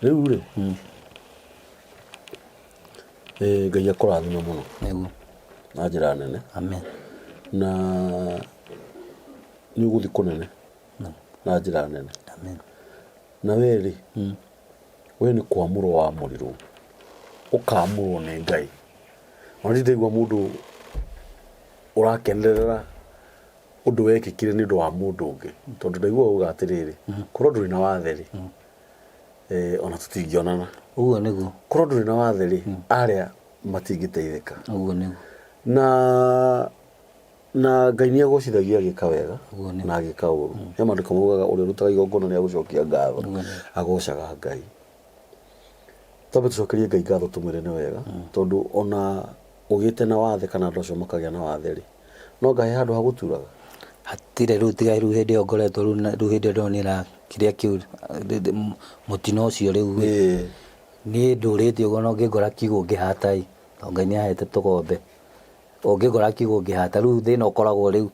rĩu rĩ eh, Ngai akũrathime mũno Nĩguo. na njĩra nene Amen. na nĩ ũgũthiĩ kũnene na njĩra nene Amen. na we rĩ we nĩ kwamũrwo wamũrirwo ũkamũrwo nĩ Ngai ona ndirĩ ndaigua mũndũ ũrakenerera ũndũ wekĩkire nĩ ũndũ wa mũndũ ũngĩ tondũ ndaigua uga atĩrĩrĩ korwo ndũrĩ na wathe rĩ eh, ona tũtingĩonana Ũguo nĩguo. korwo ndũrĩ na wathe rĩ arĩa matingĩteithĩka Ũguo nĩguo. na na Ngai nĩ agocithagia agĩka wega Ũguo nĩguo. na agĩka ũru he maandĩko maugaga ũrĩa ũrutaga igongona rĩa gũcokia ngatho Ũguo nĩguo. agocaga Ngai twambe tũcokerie Ngai ngatho tũmwĩre nĩ wega tondũ ona ũgĩte na wathe kana andũ acio makagĩa na wathe rĩ no ngahe handũ ha gũturaga Hatirĩ rĩu tiga rĩu hĩndĩ ĩyo ngoretwo rĩu na- rĩu hĩndĩ ĩyo ndonera kĩrĩa kĩu mũtino ũcio rĩu ĩ niĩ ndũrĩte ũguo no ngĩngora kiugũ ngĩhata ĩ tondũ Ngai nĩ ahete tũgombe ũngĩngora kiugũ ngĩhata rĩu thĩna ũkoragwo rĩu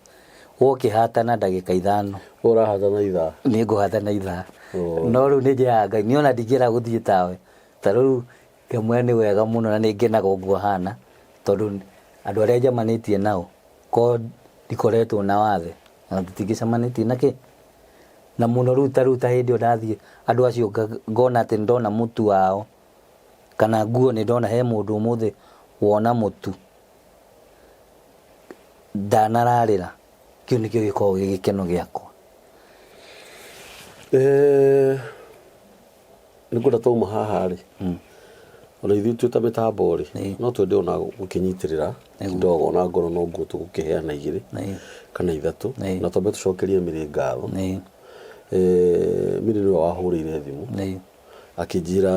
wokĩhata na ndagĩka ithano We ũrahata na ithaa niĩ ngũhata na ithaa Oh. no rĩu nĩ njĩraga Ngai niĩ ona ndingĩenda gũthiĩ tawe ta rĩu ngamwĩra nĩ wega mũno na nĩ ngenaga ũguo hana tondũ andũ arĩa njamanĩtie nao ko ndikoretwo na wathe na tũtingĩcemanĩtie na kĩ na mũno rĩu ta rĩu ta hĩndĩ ĩyo ndathiĩ andũ acio ngona atĩ nĩ ndona mũtu wao kana nguo nĩ ndona he mũndũ ũmũthĩ wona mũtu ndanararĩra kĩu nĩkĩo gĩkoragwo gĩ gĩkeno gĩakwa. Eh, nĩ ngwenda twauma haha rĩ ona ithuĩ twĩ ta mĩtambo rĩ no twende ona gũkĩnyitĩrĩra kidogo ona ngorwo no nguo tũgũkĩheana igĩrĩ kana ithatũ na twambe tũcokerie Mary ngatho. Eh, Mary nĩwe wahũrĩire thimũ akĩnjĩra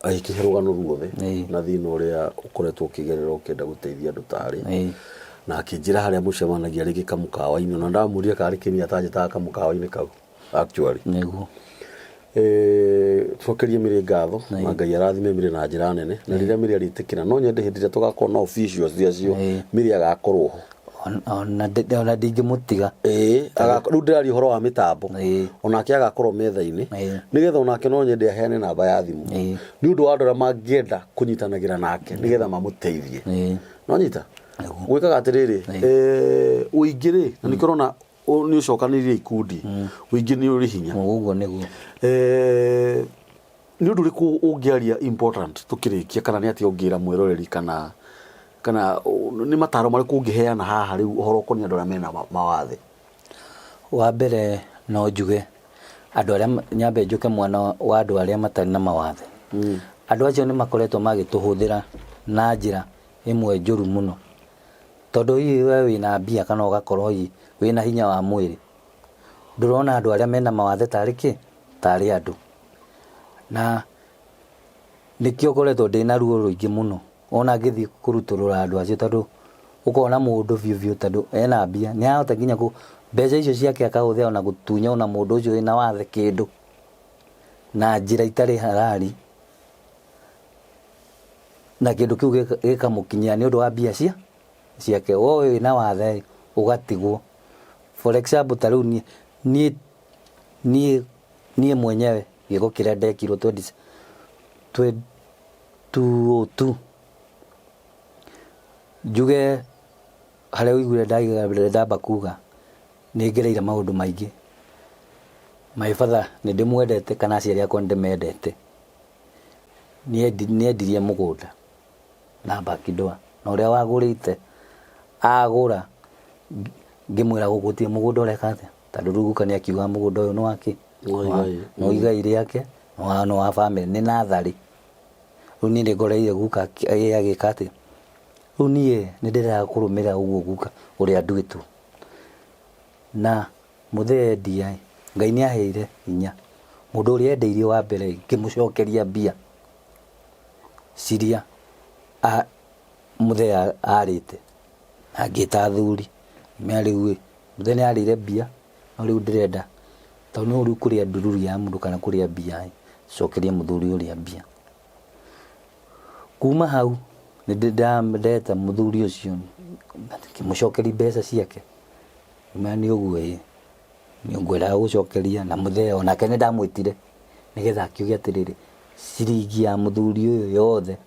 agĩkĩhe rũgano ruothe na thĩna ũrĩa ũkoretwo ũkĩgerera ũkĩenda gũteithia andũ ta arĩa na akĩnjĩra harĩa mũcemanagia rĩngĩ kamũkawa-inĩ ona ndamũria karĩ kĩni atanjĩtaga kamũkawa-inĩ kau actually. Nĩguo. Eh, tucokerie Mary ngatho na Ngai arathime Mary na njĩra nene na rĩrĩa Mary arĩtĩkĩra no nyende hĩndĩ ĩrĩa tũgakorwo na officials acio Mary agakorwo ho. Ona ona ndingĩmũtiga. Ĩĩ, rĩu ndĩraria ũhoro wa mĩtambo. Onake agakorwo metha-inĩ nĩgetha onake no nyende aheane namba ya thimũ nĩ ũndũ wa andũ arĩa mangĩenda kũnyitanagĩra nake nĩgetha mamũteithie. Nĩwanyita? Gwĩkaga atĩrĩrĩ, eh, ũingĩ rĩ, na nĩkĩo ũrona nĩ ũcokanĩrĩire ikundi, ũingĩ nĩ ũrĩ hinya. Ũguo nĩguo. Eh, nĩ ũndũ ũrĩkũ ũngĩaria important tũkĩrĩkia kana nĩ atĩa ũngĩra mwĩroreri kana kana nĩ mataro marĩkũ ũngĩheana haha rĩu ũhoro ũkoniĩ andũ arĩa mena mawathe? Wa mbere no njuge andũ arĩa nyambe njũke mwena wa andũ arĩa matarĩ na mawathe. Andũ acio nĩ makoretwo magĩtũhũthĩra na njĩra ĩmwe njũru mũno. Tondũ hihi we wĩna mbia kana ũgakorwo hihi wĩna hinya wa mwĩrĩ, ndũrona andũ arĩa mena mawathe tarĩ kĩ? Tarĩ andũ. Na nĩkĩo ngoretwo ndĩna ruo rũingĩ mũno ona ngĩthiĩ kũrutũrũra andũ acio tondũ ũkona mũndũ biũ biũ tondũ ena mbia nĩ arahota nginya kũ mbeca icio ciake akahũthĩra ona gũtunya ona mũndũ ũcio wĩna wathe kĩndũ na njĩra itarĩ halali na kĩndũ kĩu gĩkamũkinyĩra nĩ ũndũ wa mbia cia ciake we wĩna wathe ũgatigwo. For example ta rĩu niĩ niĩ niĩ niĩ mwenyewe gĩko kĩrĩa ndekirwo 2002 njuge harĩa ũiguire ndamba kuga nĩ ngereire maũndũ maingĩ. My father nĩ ndĩmwendete kana aciari akwa nĩ ndĩmendete. Nĩ endirie mũgũnda na back door na ũrĩa wagũrĩte agũra ngĩmwĩra gũkũ gũtirĩ mũgũnda ũreka atĩa tondũ rĩu guka nĩ akiuga mũgũnda ũyũ nĩ wake nĩ wa igai rĩake nĩ wa famĩlĩ nĩ natharĩ. Rĩu niĩ nĩ ngoreire guka agĩka atĩa. Rĩu niĩ nĩ ndĩrendaga kũrũmĩrĩra ũguo guka ũrĩa nduĩtwo. Na mũthee endia ĩ, Ngai nĩ aheire hinya. Mũndũ ũrĩa endeirie wa mbere ĩ, ngĩmũcokeria mbia ciria mũthee arĩte. Na ngĩta athuri, ngĩmera rĩu ĩ, mũthee nĩ arĩire mbia, no rĩu ndĩrenda tondũ nĩ ũru kũrĩa ndururu ya mũndũ kana kũrĩa mbia ĩ, cokeria mũthuri ũrĩa mbia. Kuma hau nĩ ndeta mũthuri ũcio ngĩmũcokeria mbeca ciake, ngĩmwĩra nĩ ũguo ĩ, ngwendaga gũgũcokeria na mũthee onake nĩ ndamwĩtire nĩgetha akiuge atĩrĩrĩ, ciringi ya mũthuri ũyũ yothe,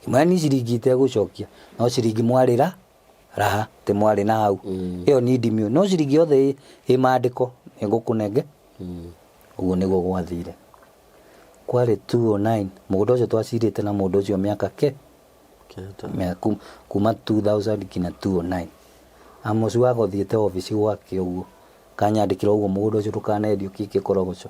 ngĩmwĩra niĩ ciringi itegũcokia no ciringi mwarĩra raha atĩ mwarĩ na hau, ĩyo niĩ ndimĩũĩ, no ciringi yothe ĩ mandĩko nĩ ngũkũnenge, ũguo nĩguo gwathire. Kwarĩ 209 mũgũnda ũcio twacirĩte na mũndũ ũcio mĩaka ke kuma 2000 nginya 209. Amos waga ũthiĩte obici gwake ũguo kanyandĩkĩra ũguo mũgũnda ũcio ndũkanendio kĩ kĩkorogoco.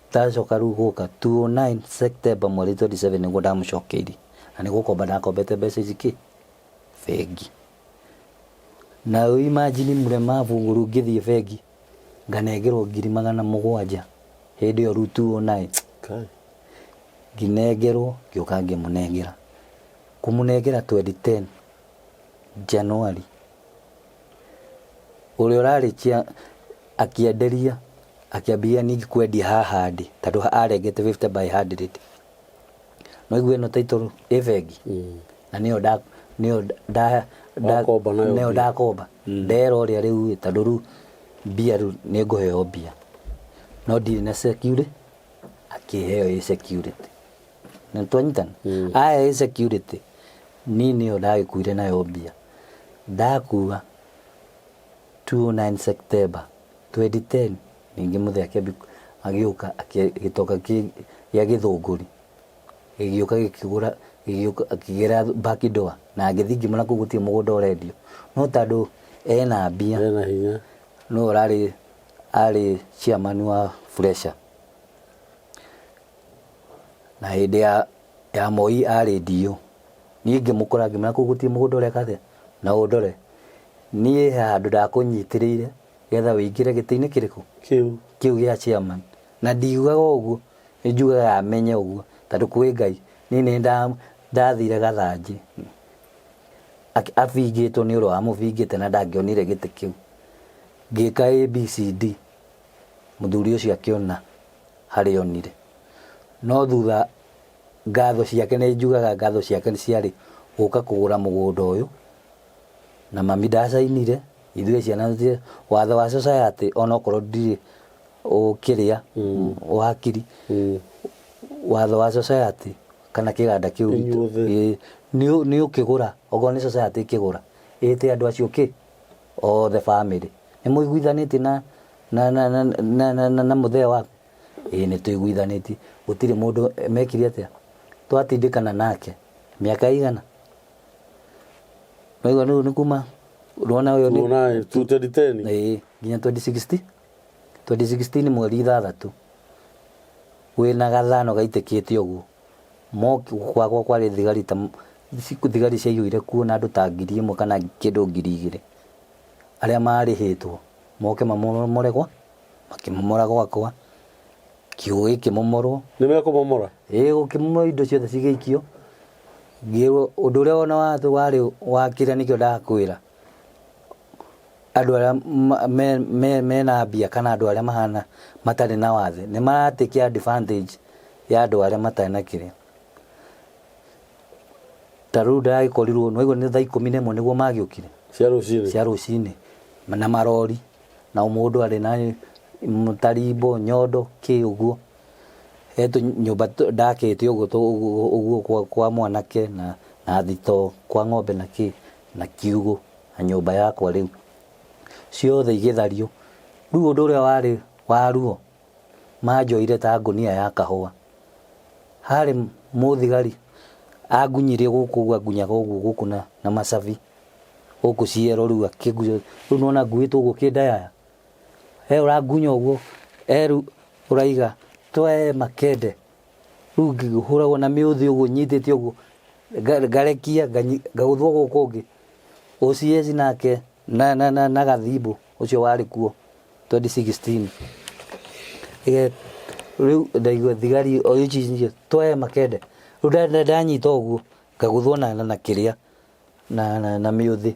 Ndacoka rĩu gũka 209 September mweri 27 nĩguo ndamũcokeirie na nĩ gũkomba ndakombete mbeca ici kĩ bengi. Na imagine mũlemavu rĩu ngĩthiĩ bengi nganengerwo 700,000 hĩndĩ ĩyo rĩu 209. Kai. Ngĩnengerwo ngĩũka ngĩmũnengera. Kũmũnengera 2010 January ũrĩa ũrarĩ akĩenderia akĩambia ningĩ kwendia haha ndĩ tondũ arengete 50 by 100. No igue ĩno title ĩ bengi na nĩyo nda nĩyo nda Wakomba nayo nĩyo mbia. ndakomba ndera ũrĩa rĩu ĩ, tondũ rĩu mbia rĩu nĩ ngũheo mbia no ndirĩ na security akĩheo ĩ security nĩ twanyitana aya ĩ security niĩ nĩyo ndagĩkuire nayo mbia ndakua 29 September 2010 ningĩ mũthee akĩambia agĩũka gĩtoka gĩa gĩthũngũri gĩgĩũka gĩkĩgũra gĩgĩũka akĩgĩra back door na ngĩthiĩ ngĩmwĩra kũu gũtirĩ mũgũnda ũrendio no tondũ ena mbia Ena hinya. no ũrarĩ arĩ chairman wa Fresha na hĩndĩ ya Moi arĩ DO niĩ ngĩmũkora ngĩmwĩra kũu gũtirĩ mũgũnda ũreka atĩa na ũndore niĩ he handũ ndakũnyitĩrĩire getha ũingĩre gĩtĩ-inĩ kĩrĩkũ Kĩu. Kĩu gĩa chairman na ndiugaga ũguo nĩ njugaga amenye ũguo tondũ kwĩ Ngai niĩ nĩ ndathire gathanjĩ abingĩtwo nĩ ũrĩa wamũbingĩte na ndangĩonire gĩtĩ kĩu ngĩka ABCD mũthuri ũcio akĩona harĩa onire no thutha ngatho ciake nĩ njugaga ngatho ciake nĩ ciarĩ gũka kũgũra mũgũnda ũyũ na mami ndacainire ithuĩ ciana watho wa society onokorwo ndirĩ ũkĩrĩa wakiri watho wa society kana kĩganda kĩu gitũ, Inyuothe. ĩĩ, nĩ ũkĩgũra okorwo nĩ society ĩkĩgũra ĩte andũ acio kĩ othe family nĩ mũiguithanĩtie na na na na na na na na mũthee waku ĩĩ nĩ tũiguithanĩtie gũtirĩ mũndũ mekire atĩa twatindĩkana nake mĩaka igana Waigua rĩu nĩ kuma rwona ũyũ nĩ Tuonae 2010. Ĩĩ, nginya 2016 2016 mweri ithathatũ wĩna gathano gaitĩkĩte ũguo moki gwakwa kwarĩ thigari ta thigari ciaiyũire kuo na andũ ta 1000 kana kĩndũ 2000 arĩa marĩhĩtwo moke mamomore gwa makĩmomora gwakwa kiugũ gĩkĩmomorwo. Nĩ mekũmomora? Ĩĩ gũkĩmomorwo indo ciothe cigĩikio. Ngĩrwo ũndũ ũrĩa ona warĩ wa kĩrĩa nĩkĩo ndakwĩra. Andũ arĩa mena mbia kana andũ arĩa mahana matarĩ na wathe nĩ mara take advantage ya andũ arĩa matarĩ na kĩrĩa. Ta rĩu ndagĩkorirwo nĩ waigua nĩ thaa 11 nĩguo magĩũkire. Cia rũcinĩ? Cia rũcinĩ na marori. Na o mũndũ arĩ na tarimbo, nyondo, kĩ ũguo. He tũnyũmba ndakĩte ũguo ũguo kwa mwanake na thitoo kwa ng'ombe na kĩ, na kiugũ na nyũmba yakwa rĩu. Ciothe igĩthario. Rĩu ũndũ ũrĩa warĩ wa ruo, manjoire ta ngũnia ya kahũa. Harĩ mũthigari angunyirie gũkũ ũguo angunyaga ũguo gũkũ na macabi. Gũkũ ciero rĩu akĩngunya rĩu nĩwona nguĩtwo ũguo kĩndayaya he ũrangunya ũguo he rĩu ũraiga twae makende rĩu ngĩhũragwo na mĩũthĩ ũguo nyitĩte ũguo Ngarekia ngagũthwo gũkũ ũngĩ. OCS nake na Gathimbu ũcio warĩ kuo 2016. Rĩu ndaigua thigari o ici twae makende. Rĩu ndanyita ũguo ngagũthwo na kĩrĩa na mĩũthĩ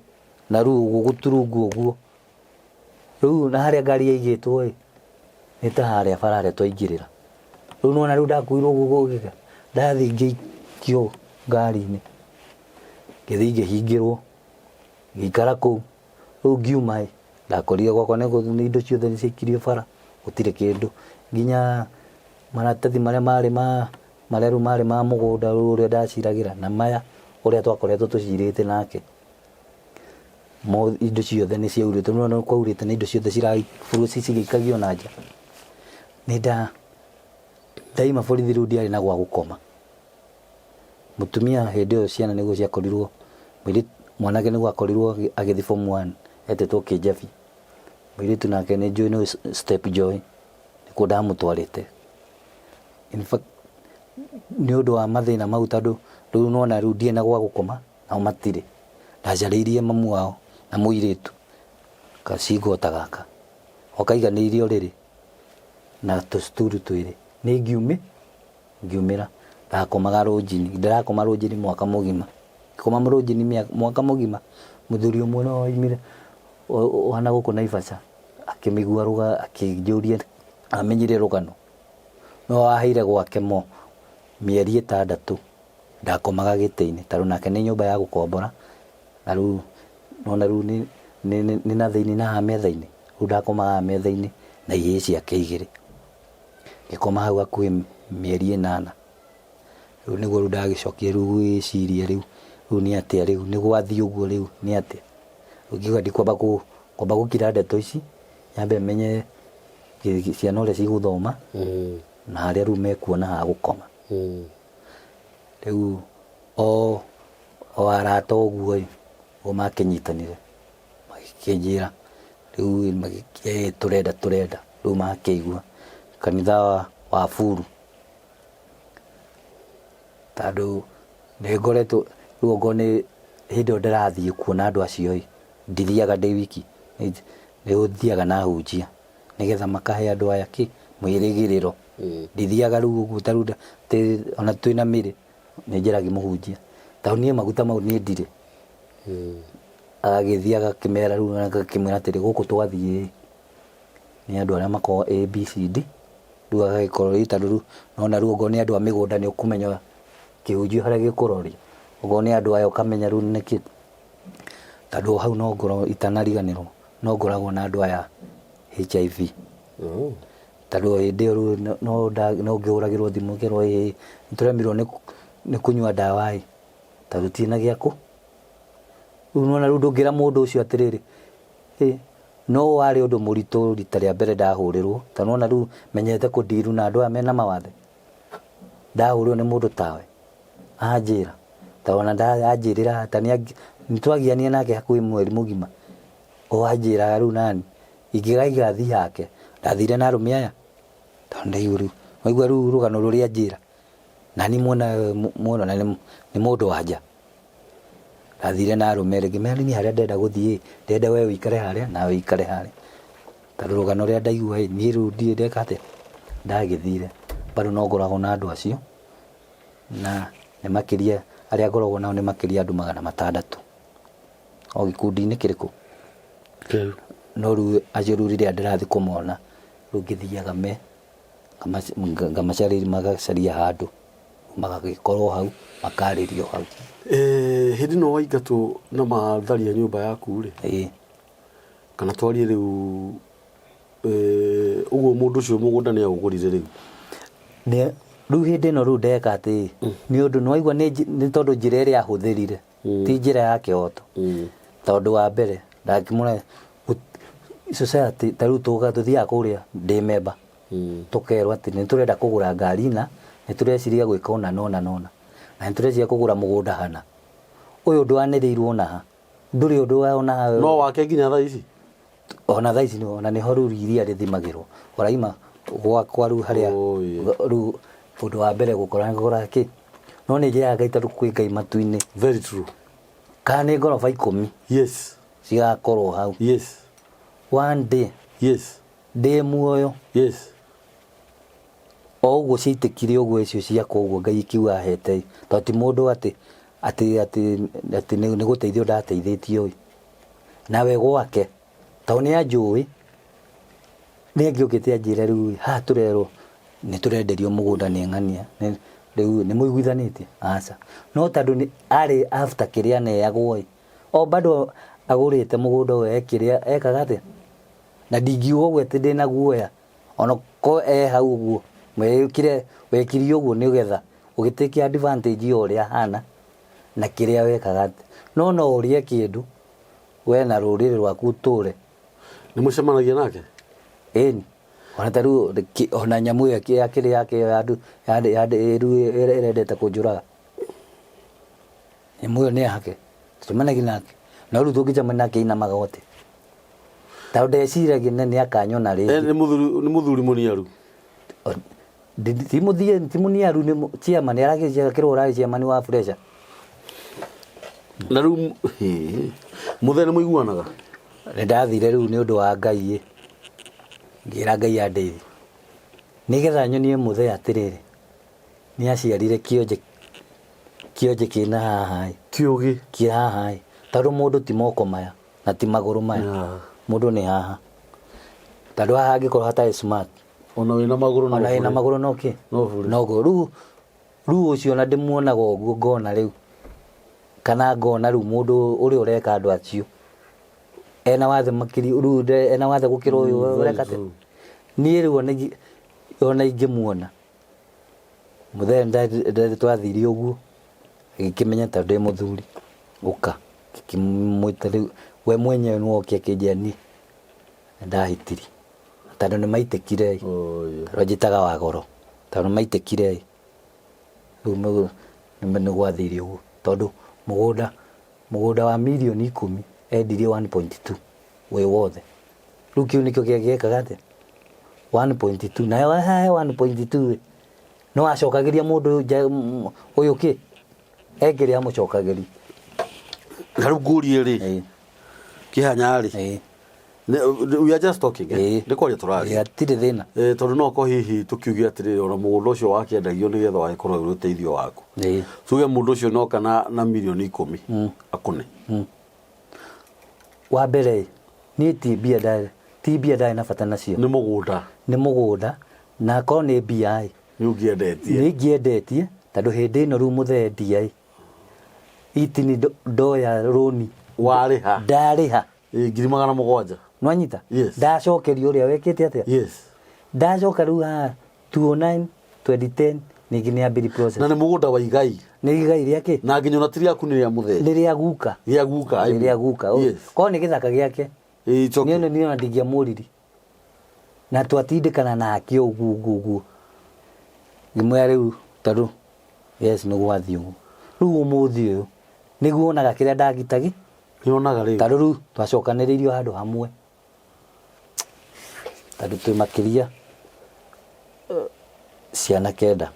na rĩu ũguo gũturungwo ũguo. Rĩu na harĩa ngari yaigĩtwo ĩ, nĩ ta harĩa bara harĩa twaingĩrĩra. Rĩu nĩwona rĩu ndakuirwo ũguo ndathiĩ ngĩikio ngari-inĩ. Ngĩthiĩ ngĩhingĩrwo, ngĩikara kũu. Rĩu ngiuma ĩ, ndakorire gwakwa nĩ indo ciothe nĩ ciaikirio bara, gũtirĩ kĩndũ. Nginya maratathi marĩa marĩ ma marĩa rĩu marĩ ma mũgũnda ũrĩa ndaciragĩra na maya ũrĩa twakoretwo tũcirĩte nake, indo ciothe nĩ ciaurĩte. Nĩ wona kwaurĩte na indo ciothe ciraburwo cigĩikagio na nja. Nĩ ndaima borithi rĩu ndiarĩ na gwa gũkoma. Mũtumia hĩndĩ ĩyo ciana nĩguo ciakorirwo, mũirĩtu mwanake nĩguo akorirwo agĩthiĩ form one etĩtwo Kĩnjabi. Mũirĩtu nake nĩ njũĩ nĩwe Step Joy, nĩkuo ndamũtwarĩte. In fact nĩ ũndũ wa mathĩna mau tondũ rĩu nĩwona rĩu ndirĩ na gwa gũkoma nao matirĩ. Ndacarĩirie mamu wao na mũirĩtu gacingo ta gaka, o kaiganĩirie ũrĩrĩ na tũcuturu twĩrĩ. Nĩ ngiumĩ. Ngiumĩra, ndakomaga rũnjini, ndĩrakoma rũnjini mwaka mũgima, ngĩkoma rũnjini mwaka mũgima, mũthuri ũmwe nĩwe waumire wa nagũkũ Naivasha, akĩmĩigua akĩnjũria, amenyire rũgano, nĩwe waheire gwake mĩeri ĩtandatũ, ndakomaga gĩtĩ-inĩ, tondũ nake nĩ nyũmba ya gũkombora, na rĩu nĩwona rĩu nĩ na thĩiniĩ na haha metha-inĩ, rĩu ndakomaga haha metha-inĩ na ihĩĩ ciake igĩrĩ. Ngĩkoma hau hakuhĩ mĩeri ĩnana. Rĩu nĩguo rĩu ndagĩcokire rĩu gwĩciria rĩu, rĩu nĩ atĩa rĩu, nĩ gwathiĩ ũguo rĩu nĩ atĩa. Rĩu ngiuga ndikwamba kwamba gũkira ndeto ici, nyambe menye ciana ũrĩa cigũthoma, na harĩa rĩu mekuona ha gũkoma. Rĩu o arata ũguo ĩ, nĩguo makĩnyitanire. Magĩkĩnjĩra rĩu tũrenda tũrenda rĩu makĩigua kanitha wa Buru tondũ nĩ ngoretwo rĩu okorwo nĩ hĩndĩ ĩyo ndĩrathiĩ kuona andũ acio ĩ, ndithiaga ndĩ wiki, nĩ thiaga na ahunjia nĩgetha makahe andũ aya kĩ, mwĩrĩgĩrĩro. Ndithiaga rĩu ũguo ta rĩu ona twĩna Mary nĩ njaragia mũhunjia tondũ niĩ maguta mau niĩ ndirĩ. Agagĩthiĩ agakĩmera rĩu agakĩmwĩra atĩrĩ gũkũ twathiĩ nĩ andũ arĩa makoragwo A B C D rĩu agagĩkorwo rĩu tondũ rĩu nona rĩu okorwo nĩ andũ a mĩgũnda nĩ ũkũmenya kĩhunjio harĩa gĩkũrorio okorwo nĩ andũ aya ũkamenya rĩu nĩkĩ tondũ hau no ngorwo itanariganĩrwo no ngoragwo na andũ aya HIV tondũ hĩndĩ ĩyo rĩu no ngĩhũragĩrwo thimũ ngerwo ĩĩ nĩtũremirwo nĩ kũnyua ndawa ĩ tondũ tũtirĩ na gĩa kũ Rĩu nĩwona rĩu ndũngĩra mũndũ ũcio atĩrĩrĩ, ĩ no warĩ ũndũ mũritũ rita rĩa mbere ndahũrĩrwo, tondũ nĩwona rĩu menyete kũ deal na andũ aya mena mawathe. Ndahũrĩrwo nĩ mũndũ tawe, anjĩra, ta ona anjĩrĩra ta nĩtwagianire nake hakuhĩ mweri mũgima, o anjĩraga rĩu nani ingĩgaiga thiĩ hake, ndathire na arũme aya, tondũ ndaigua rĩu, waigua rĩu rũgano rũrĩa anjĩra, nani muona muona nĩ mũndũ wa nja. Ndathire na arũme erĩ ngĩmera niĩ harĩa ndĩrenda gũthiĩ ĩ, ndĩrenda we ũikare harĩa nawe ũikare harĩa. Tondũ rũgano rũrĩa ndaigua ĩ, niĩ rĩu ndirĩ ndeka atĩa, ndagĩthire. Bado no ngoragwo na andũ acio na nĩ makĩria arĩa ngoragwo nao nĩ makĩria andũ 600. O gĩkundi-inĩ kĩrĩkũ? Kĩu. No rĩu acio rĩu rĩrĩa ndĩrathiĩ kũmona, rĩu ngĩthiaga me ngamacarĩria magacaria handũ. Magagĩkorwo hau makarĩrio hau. Eh, hĩndĩ ĩno waingatwo na matharia nyũmba yaku rĩ Ĩĩ. kana twarie rĩu eh, ũguo mũndũ ũcio mũgũnda nĩ aũgũrire rĩu Nĩ rĩu hĩndĩ ĩno rĩu ndeka atĩ nĩ ũndũ nĩ waigua nĩ nĩ tondũ njĩra ĩrĩa ahũthĩrire ti njĩra ya kĩhoto tondũ wa mbere ndakĩmũra society ta rĩu tũga tũthiaga kũrĩa ndĩ memba tũkerwo atĩ nĩ tũrenda kũgũra ngari na nĩ tũreciria gwĩka ũna na ũna na ũna na nĩ tũreciria kũgũra mũgũnda hana ũyũ ndwanĩrĩirwo ona ha ndũrĩ ũndũ wa ona ha no wake nginya thaa ici ona thaa ici ona nĩho rĩu iria rĩthimagĩrwo ũraima gwakwa rĩu harĩa Oh, yeah. rĩu ũndũ wa mbere gũkora ngũra kĩ No nĩ njĩraga Ngai tondũ kwĩ Ngai matu-inĩ. Very true. Kana nĩ ngoroba ikũmi cigakorwo hau. One day ndĩ muoyo. O ũguo ciaitĩkire ũguo icio ciakwa ũguo Ngai ikiuga ahete ĩ, tondũ ti mũndũ atĩ atĩ atĩ atĩ nĩ gũteithio ndateithĩtio ĩ. Nawe gwake tondũ nĩ anjũĩ nĩ angĩokĩte anjĩre rĩu ĩ, haha tũrerwo nĩ tũrenderio mũgũnda nĩ ng'ania rĩu nĩ mũiguithanĩtie? Aca. No tondũ nĩ arĩ after kĩrĩa aneagwo ĩ, o bado agũrĩte mũgũnda ũyũ e kĩrĩa ekaga atĩa? Na ndingiuga ũguo atĩ ndĩna guoya ona ko e hau ũguo wekire wekire ũguo nĩgetha ũgĩtĩke advantage ya ũrĩa ahana na kĩrĩa wekaga atĩa. No no ũrĩe kĩndũ we na rũrĩrĩ rwaku ũtũre. Nĩ mũcemanagia nake? Ĩni. Ona ta rĩu ona nyamũ ĩyo ya kĩrĩa yake ĩyo ya rĩu ĩrendete kũnjũraga. Nyamũ ĩyo nĩ yake. Tũcemanagia nake. No rĩu tũngĩcemania nake inamaga atĩa? Tondũ ndeciragia nĩ akanyona rĩngĩ. Nĩ mũthuri nĩ mũthuri mũniaru? Ti mũthie ti mũniaru nĩ chairman arakĩrwo ũrarĩ chairman wa pressure. Na rĩu mũthee nĩ mũiguanaga? Nĩ ndathire rĩu nĩ ũndũ wa Ngai ĩ, ngĩra Ngai andeithie. Nĩgetha nyonie mũthee atĩrĩrĩ, nĩ aciarire kĩonje kĩonje kĩna haha ĩ. Kĩũgĩ. Kĩ haha ĩ. Tondũ mũndũ ti moko maya na ti magũrũ maya. Mũndũ nĩ haha. Tondũ haha hangĩkorwo hatarĩ smart. Ona wĩna magũrũ no Ona wĩna bure. magũrũ no kĩ? No bure. No guo. Rĩu rĩu ũcio ona ndĩmuonaga ũguo ngona rĩu kana ngona rĩu mũndũ ũrĩa ũreka andũ acio ena wathe makĩria rĩu ena wathe gũkĩra ũyũ Very ũreka atĩa. true. Niĩ rĩu ona ingĩmuona mũthee twathire ũguo agĩkĩmenya tondũ ndĩ mũthuri ũka ngĩkĩmwĩta rĩu we mwenyewe nĩwe woke akĩnjĩra niĩ nĩndahĩtirie tondũ nĩmaitĩkire ĩ Oh, yeah. tondũ anjĩtaga wa goro tondũ nĩmaitĩkire ĩ rĩu nĩgwathire ũguo tondũ mũgũnda mũgũnda wa mirioni ikũmi endirie 1.2 wĩ wothe rĩu kĩu nĩkĩo gĩekaga atĩa 1.2 nayo haha 1.2 ĩ no acokagĩria mũndũ ũyũ ũyũ kĩ ekĩrĩa amũcokagĩria Na rĩu ngũrie rĩ Ĩĩ, kĩhanya rĩ ĩĩ, we are just talking eh? Ĩĩ. Nĩ kwaria tũraria ĩĩ, hatirĩ thĩna Eh, tondũ no ko hihi tũkiuge atĩrĩrĩ ona mũgũnda ũcio wakĩendagio nĩgetha wagĩkorwo ũrĩ ũteithio waku Ĩĩ. tuge mũndũ ũcio noka na mirioni ikũmi akũne Wa mbere ĩ, niĩ ti mbia ndarĩ ti mbia ndarĩ na bata nacio nĩ mũgũnda nĩ mũgũnda na akorwo nĩ mbia ĩ nĩ ũngĩendetie nĩ ingĩendetie tondũ hĩndĩ ĩno rĩu mũthee ndia ĩ itini ndoya rũni warĩha ndarĩha Ĩ, 700,000 nwanyita Yes. ndacokerio ũrĩa wekĩte atĩa yes ndacoka rĩu haha 2009 2010 ningĩ nĩ ambiri process na nĩ mũgũnda wa igai nĩ igai rĩake na nginya ona ti rĩaku nĩ rĩa mũthee nĩ rĩa guka rĩa guka I nĩ mean. rĩa guka yes korwo nĩ gĩthaka gĩake It's okay. niĩ niĩ ona ndingĩamũririe na twatindĩkana nake ũguo ũguo ũguo ngĩmwĩra rĩu tondũ yes nĩ gwathiĩ ũguo rĩu ũmũthĩ ũyũ nĩguo onaga kĩrĩa ndagitagi Nĩonaga rĩu. Tondũ rĩu twacokanĩrĩirio handũ hamwe tondũ twĩ makĩria ciana kenda.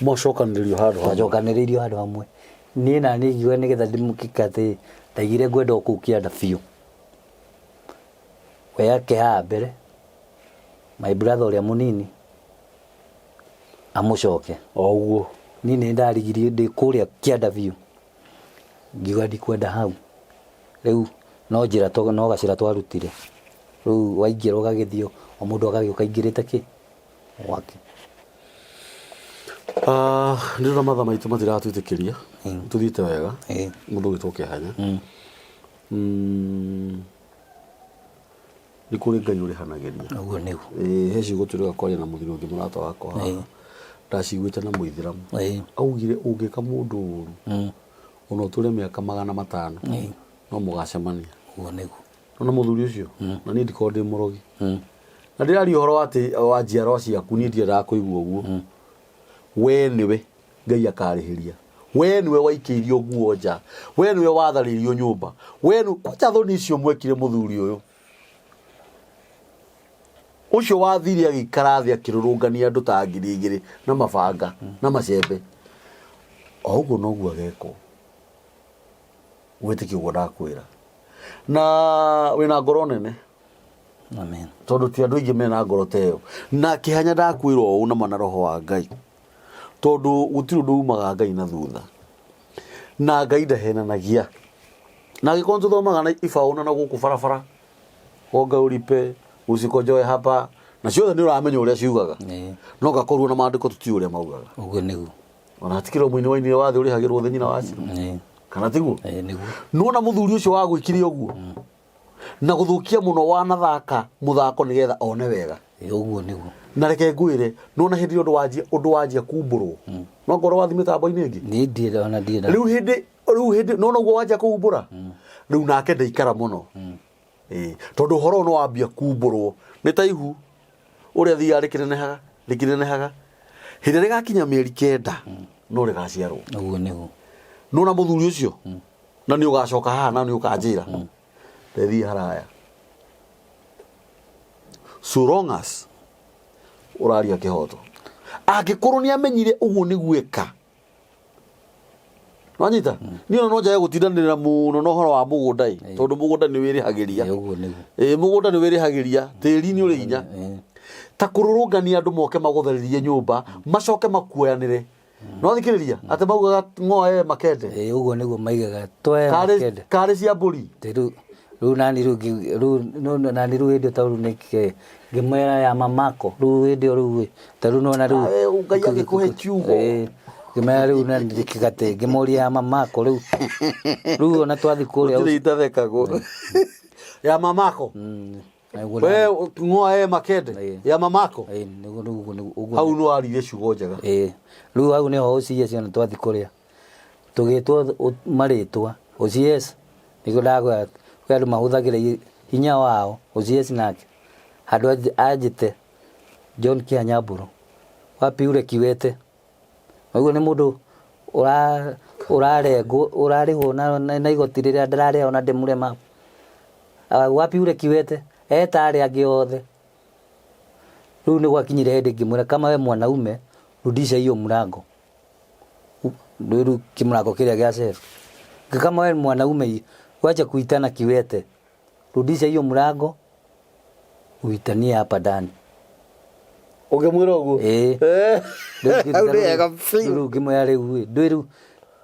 Mwacokanĩrĩirio handũ hamwe. Twacokanĩrĩirio handũ hamwe. Niĩ na niĩ ngiuga nĩgetha ndĩmũkĩke atĩ ndaigire ngwenda o kũu kĩanda biũ. We ake haha mbere, my brother ũrĩa mũnini amũcoke. O ũguo. Niĩ nĩ ndarigirie ndĩ kũrĩa kĩanda biũ. Ngiuga ndikwenda hau. Rĩu no njĩra no gacĩra twarutire. Rĩu waingĩra ũgagĩthiĩ o mũndũ agagĩũka aingĩrĩte kĩ? Gwake. Ah, ndĩrona mathaa maitũ matiratwĩtĩkĩria tũthiĩte wega Ĩĩ. mũndũ ũgĩtwo kĩhanya Nĩ kũrĩ Ngai ũrĩhanagĩria. Ũguo nĩguo. Ĩĩ he ciugo tũrĩga kwaria na mũthuri ũngĩ mũrata wakwa haha. Ndaciguĩte na mũithĩramu. Augire ũngĩka mũndũ ũru ona ũtũre mĩaka 500 no mũgacemania. Ũguo nĩguo. Nĩwona mũthuri ũcio na niĩ ndikoragwo ndĩ mũrogi. Na ndĩraria ũhoro wa atĩ wa njiarwa ciaku niĩ ndiendaga kũigua ũguo. We nĩwe Ngai akarĩhĩria. We nĩwe waikĩirio nguo nja. We nĩwe watharĩirio nyũmba. We nĩwe kwanja thoni icio mwekire mũthuri ũyũ. Ũcio wathire agĩikara thĩ akĩrũrũngania andũ ta 2,000 na mabanga na macembe. O ũguo noguo agekwo. Wĩtĩkie ũguo ndakwĩra. Na wĩna ngoro nene. Amen. Tondũ ti andũ aingĩ mena ngoro ta ĩyo. Na kĩhanya ndakwĩra ũũ nama na roho wa Ngai. Tondũ gũtirĩ ũndũ umaga Ngai na thutha. Na Ngai ndahenanagia. Na angĩkorwo nĩtũthomaga na ibaũ na gũkũ barabara, gonga ũripe, usikojoe hapa, na ciothe nĩ ũramenya ũrĩa ciugaga. Ĩĩ. No ngakorwo na maandĩko tũtiũĩ ũrĩa maugaga. Ũguo nĩguo. Ona hatikĩrĩ o mũini wainire wa thĩ ũrĩhagĩrwo thĩ nyina wa Ciro. Ĩĩ. Kana tiguo? Ĩĩ nĩguo. Nĩwona mũthuri ũcio wagwĩkire ũguo? Na gũthũkia mũno wanathaka mũthako nĩgetha one wega. Ĩĩ ũguo nĩguo. Na reke ngwĩre, nĩwona hĩndĩ ĩrĩa ũndũ wanjia ũndũ wanjia kumbũrwo. No ngorwo wathiĩ mĩtambo-inĩ ĩngĩ. Niĩ ndirĩ ona ndirĩ. Rĩu hĩndĩ rĩu hĩndĩ nĩwona ũguo wanjia kũumbũra? Rĩu nake ndaikara mũno. Ĩĩ, tondũ ũhoro ũyũ nĩwambia kumbũrwo nĩ ta ihu ũrĩa thiaga rĩkĩnenehaga rĩkĩnenehaga hĩndĩ ĩrĩa rĩgakinya mĩeri kenda no rĩgaciarwo. Ũguo nĩguo. Nĩwona mũthuri ũcio na nĩ ũgacoka haha na nĩ ũkanjĩra ndethiĩ haraya so long as ũraria kĩhoto angĩkorwo nĩ amenyire ũguo nĩguo eka nwanyita niĩ ona no njage gũtindanĩrĩra mũno na ũhoro wa mũgũnda ĩ tondũ mũgũnda nĩ wĩrĩhagĩria Ĩ, ũguo nĩguo. Ĩ, mũgũnda nĩ wĩrĩhagĩria tĩri nĩ ũrĩ hinya ta kũrũrũngania andũ moke magũtharĩrie nyũmba macoke makuoyanĩre no thikĩrĩria atĩ maugaga ng'oe makende Ĩ, ũguo nĩguo maigaga twe karĩ makende karĩ cia mbũri Ĩ, rĩu rĩu nani rĩu ngĩ- rĩu no- nani rĩu hĩndĩ ĩyo ta rĩu nĩkĩ ngĩmwĩra ya mamako rĩu hĩndĩ ĩyo rĩu ĩ, ta rĩu nona rĩu Nawe Ngai agĩkũhe kiugo. Ĩ, ngĩmera rĩu na kĩgatĩ ngĩmoria ya mamako rĩu rĩu ona twathi kũrĩa gũtirĩ itathekagwo ya mamako na ũguo we ng'oe makende Ĩ. ya mamako Ĩ, nĩguo rĩu ũguo nĩguo- ũguo hau nĩ waririe ciugo njega Ĩ, rĩu hau nĩho OCS ona twathi kũrĩa tũgĩtwo marĩtwa OCS nĩguo ndakwĩra kwĩ andũ mahũthagĩra hinya wao OCS nake handũ anjĩte John Kĩanyambũrũ wapi ule kiwete ũguo nĩ mũndũ ũrarengwo ũrarĩhwo na igoti rĩrĩa ndĩrarĩha ona ndĩ mũlemavu wapi ule kiwete eta arĩa angĩ othe rĩu nĩ gwakinyire hĩndĩ ngĩmwĩra kama we mwanaume rudisha hiyo mlango rĩu kĩmũrango kĩrĩa gĩa cell kama we mwanaume wacha kuitana kiwete rudisha hiyo mlango uitanie hapa ndani ũngĩmwĩra ũguo Ĩĩ. Eh. Rĩu Hau nĩ hega biũ. rĩu ngĩmwĩra rĩu ĩ, ndũĩ rĩu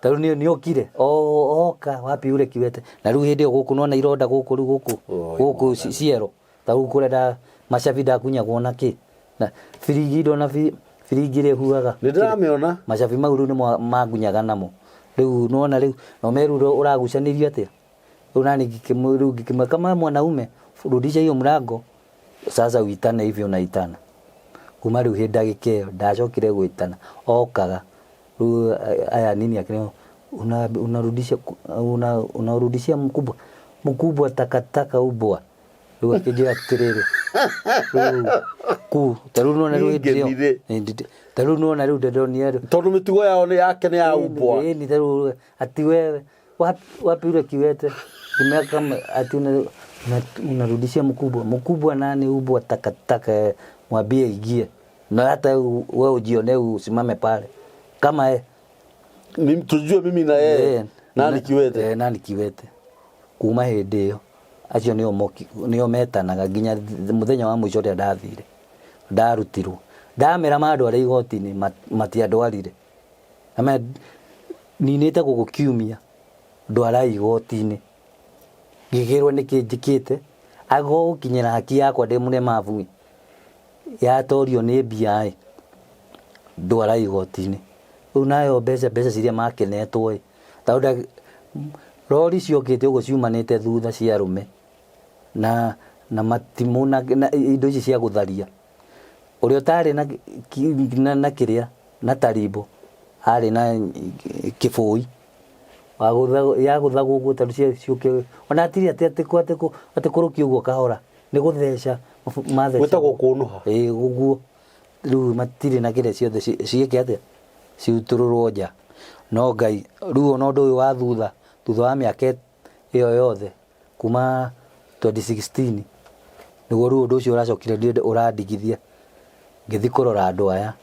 ta rĩu nĩ okire oka wapi ule kiwete na rĩu hĩndĩ ĩyo gũkũ nona ironda gũkũ rĩu gũkũ Oi, gũkũ ciero ta rĩu kũrĩa nda macabi ndakunyagwo na kĩ na biringi ndona biringi ĩrĩa ĩhuhaga Nĩ ndĩramĩona. macabi mau rĩu nĩmo mangunyaga namo rĩu nona rĩu no meru ũragucanĩrio atĩa rĩu nani rĩu ngĩkĩmwĩra kama mwanaume rudisha hiyo mlango sasa uitane hivyo unaitana kuma rĩu hĩndĩ ndagĩka ĩyo ndacokire gwĩtana okaga rĩu aya nini akĩrĩ unarudisha unarudishia mkubwa mkubwa takataka ubwa rĩu akĩnjĩra atĩrĩrĩ rĩu ku ta rĩu nona rĩu hĩndĩ ĩyo Nĩngenire. ta rĩu nona rĩu ndĩronire rĩu tondũ mĩtugo yao nĩ yake nĩ ya umbwa Ĩni ta rĩu ati wewe wapi, wapi ule kiwete Ngĩmwĩra kama ati unarudishia mkubwa mkubwa nani ubwa takataka mwambie ingie na hata wewe ujione usimame pale kama Tujue mimi na yeye nani kiwete nani kiwete kuma hĩndĩ ĩyo acio nĩo nĩo metanaga nginya mũthenya wa mũico ũrĩa ndathire ndarutirwo ndamera mandware igoti-inĩ matiandwarire Ame ninĩte gũkũ kiumia ndwara igoti-inĩ ngĩkĩrwo nĩkĩ njĩkĩte ago gũkinyĩra haki yakwa ndĩ mũlemavu ĩ yatorio nĩ mbia ĩ ndwara igoti-inĩ rĩu nayo mbeca mbeca ciria makenetwo ĩ tondũ rori ciokĩte ũguo ciumanĩte thutha cia arũme na na matimũ na indo ici cia gũtharia ũrĩa ũtarĩ na na kĩrĩa na tarimbo arĩ na kĩbũi yagũthagwo ũguo tondũ ciũke ona hatirĩ atĩ atĩ atĩ atĩ kũrũkia ũguo kahora nĩ gũtheca mathecagwo. Gwĩtagwo kũnũha. Ĩĩ ũguo rĩu matirĩ na kĩrĩa ciothe ciĩke atĩa ciutũrũrwo nja no Ngai rĩu ona ũndũ ũyũ wa thutha thutha wa mĩaka ĩyo yothe kuma 2016 nĩguo rĩu ũndũ ũcio ũracokire ndĩ ũrandigithia ngĩthiĩ kũrora andũ aya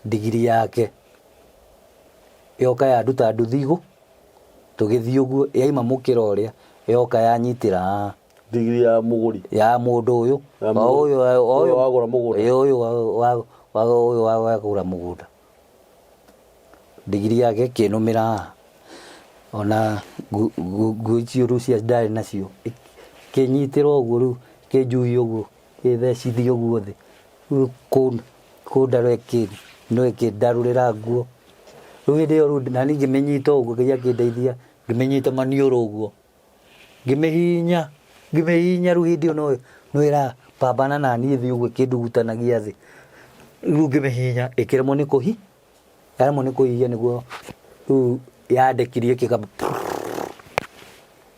ndigiri yake Yoka yanduta nduthi igũ tũgĩthiĩ ũguo yaima mũkĩra ũrĩa yoka yanyitĩra haha. Ndigiri ya mũgũri. Ya mũndũ ũyũ. Ya mũgũri. Ũyũ Ũyũ wagũra mũgũnda. Ĩĩ ũyũ wa wa ũyũ wagũra mũgũnda. Ndigiri yake ĩkĩnũmĩra haha. Ona nguo icio rĩu cia ndarĩ nacio ĩkĩnyitĩra ũguo rĩu ĩkĩnjuhia ũguo ĩthecithia ũguo thĩ. Rĩu kũndarũra ĩkĩndarũrĩra nguo. Rĩu hĩndĩ ĩyo rĩu nani ngĩmĩnyita ũguo Ngai akĩndeithia ngĩmĩnyita maniũrũ ũguo. Ngĩmĩhihinya ngĩmĩhihinya rĩu hĩndĩ ĩyo no ĩrapambana naniĩ thĩ ũguo ĩkĩndugutanagia thĩ. Rĩu ngĩmĩhihinya ĩkĩremwo nĩ kũhi yaremwo nĩ kũhihia nĩguo rĩu yandekirie ĩkĩga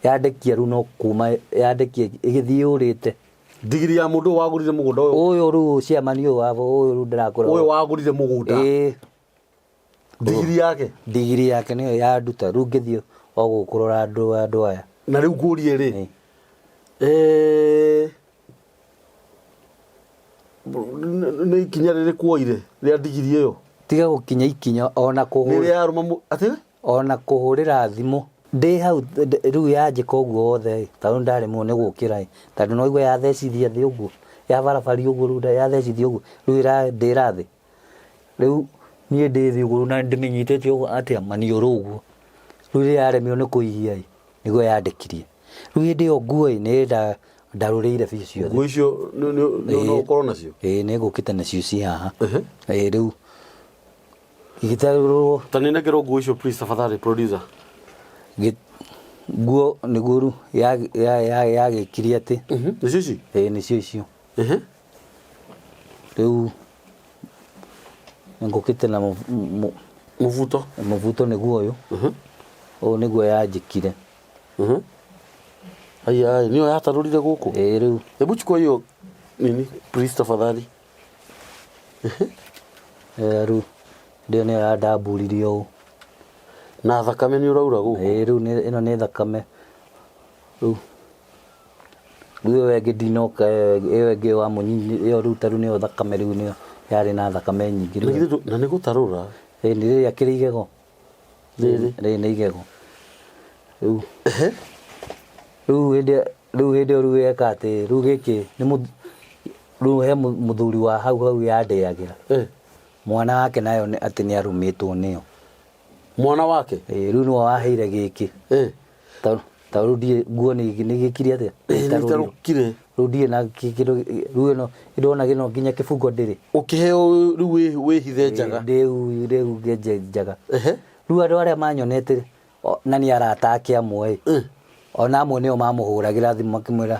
yandekia rĩu no kuma yandekia ĩgĩthiĩ yũrĩte. Ndigiri ya mũndũ ũyũ wagũrire mũgũnda ũyũ. Ũyũ rĩu chairman ũyũ wa ũyũ rĩu ndĩrakwĩra. Ũyũ wagũrire mũgũnda. Ĩĩ. Ndigiri yake. Ndigiri yake nĩyo yanduta rĩu ngĩthiĩ o gũkũ kũrora andũ andũ aya. Na rĩu ngũrie rĩ. Ĩĩ. Eh, nĩ ikinya rĩrĩkũ woire rĩa ndigiri ĩyo? Tiga gũkinya ikinya ona Nĩ kũhũra. rĩa arũma atĩ? Ona kũhũrĩra thimũ ndĩ hau rĩu yanjĩka ũguo wothe ĩ, tondũ ndaremwo nĩ gũkĩra ĩ, tondũ no waigua yathecithia thĩ ũguo, yabarabaria ũguo rĩu yathecithia ũguo, rĩu ĩrandĩra thĩ. Rĩu niĩ ndĩ thĩ ũguo na ndĩmĩnyitĩte ũguo atĩa maniũrũ ũguo, rĩu rĩrĩa yaremirwo nĩ kũhihia ĩ, nĩguo yandekirie. Rĩu hĩndĩ ĩyo nguo ĩ, nĩ ĩndarũrĩire biũ ciothe. Nguo icio no ũkorwo nacio? Ĩĩ nĩ ngũkĩte nacio ciĩ haha. Ĩĩ rĩu Gĩtarũrwo. Ta nĩnengerwo nguo icio please tafadhali producer. Nguo nĩguo rĩu yagĩkirie atĩ. Nĩcio ici? Ĩĩ nĩcio icio. Rĩu ngũkĩte na mũbuto. Mũbuto nĩguo ũyũ. Ũyũ nĩguo yanjĩkire. Aya nĩyo yatarũrire gũkũ? Ĩĩ rĩu. Hebu chukua hiyo nini please tafadhali. Eh, rĩu ndĩyo nĩyo yandamburirie ũũ. Na thakame nĩ ũraura gũkũ? Ĩĩ rĩu ĩno nĩ thakame. Rĩu rĩu ĩyo ĩngĩ ndinoka ĩyo ĩngĩ wa mũnyinyi ĩyo rĩu ta rĩu nĩyo thakame rĩu nĩyo yarĩ na thakame nyingĩ rĩu. Na githĩ na nĩ gũtarũra? Ĩĩ nĩ rĩrĩa kĩrĩ igego. Rĩrĩ. Rĩrĩ nĩ igego. Rĩu rĩu hĩndĩ rĩu hĩndĩ ĩyo rĩu eka atĩ rĩu gĩkĩ nĩ rĩu he mũthuri wa hau hau yandĩagĩra. Mwana wake nayo atĩ nĩ arũmĩtwo nĩyo. Mwana wake? Ĩĩ rĩu nĩwe waheire gĩkĩ. Ta rĩu ndiĩ nguo nĩ gĩkire atĩa? Nĩ itarũkire. Rĩu ndirĩ na kĩndũ rĩu ĩno ndĩrona ĩno nginya kĩbungo ndĩrĩ. Ũkĩheo rĩu wĩhithe njaga. Ndĩhuge njaga. Rĩu andũ arĩa manyonete na nĩ arata ake amwe ĩ, ona amwe nĩo mamũhũragĩra thimũ makĩmwĩra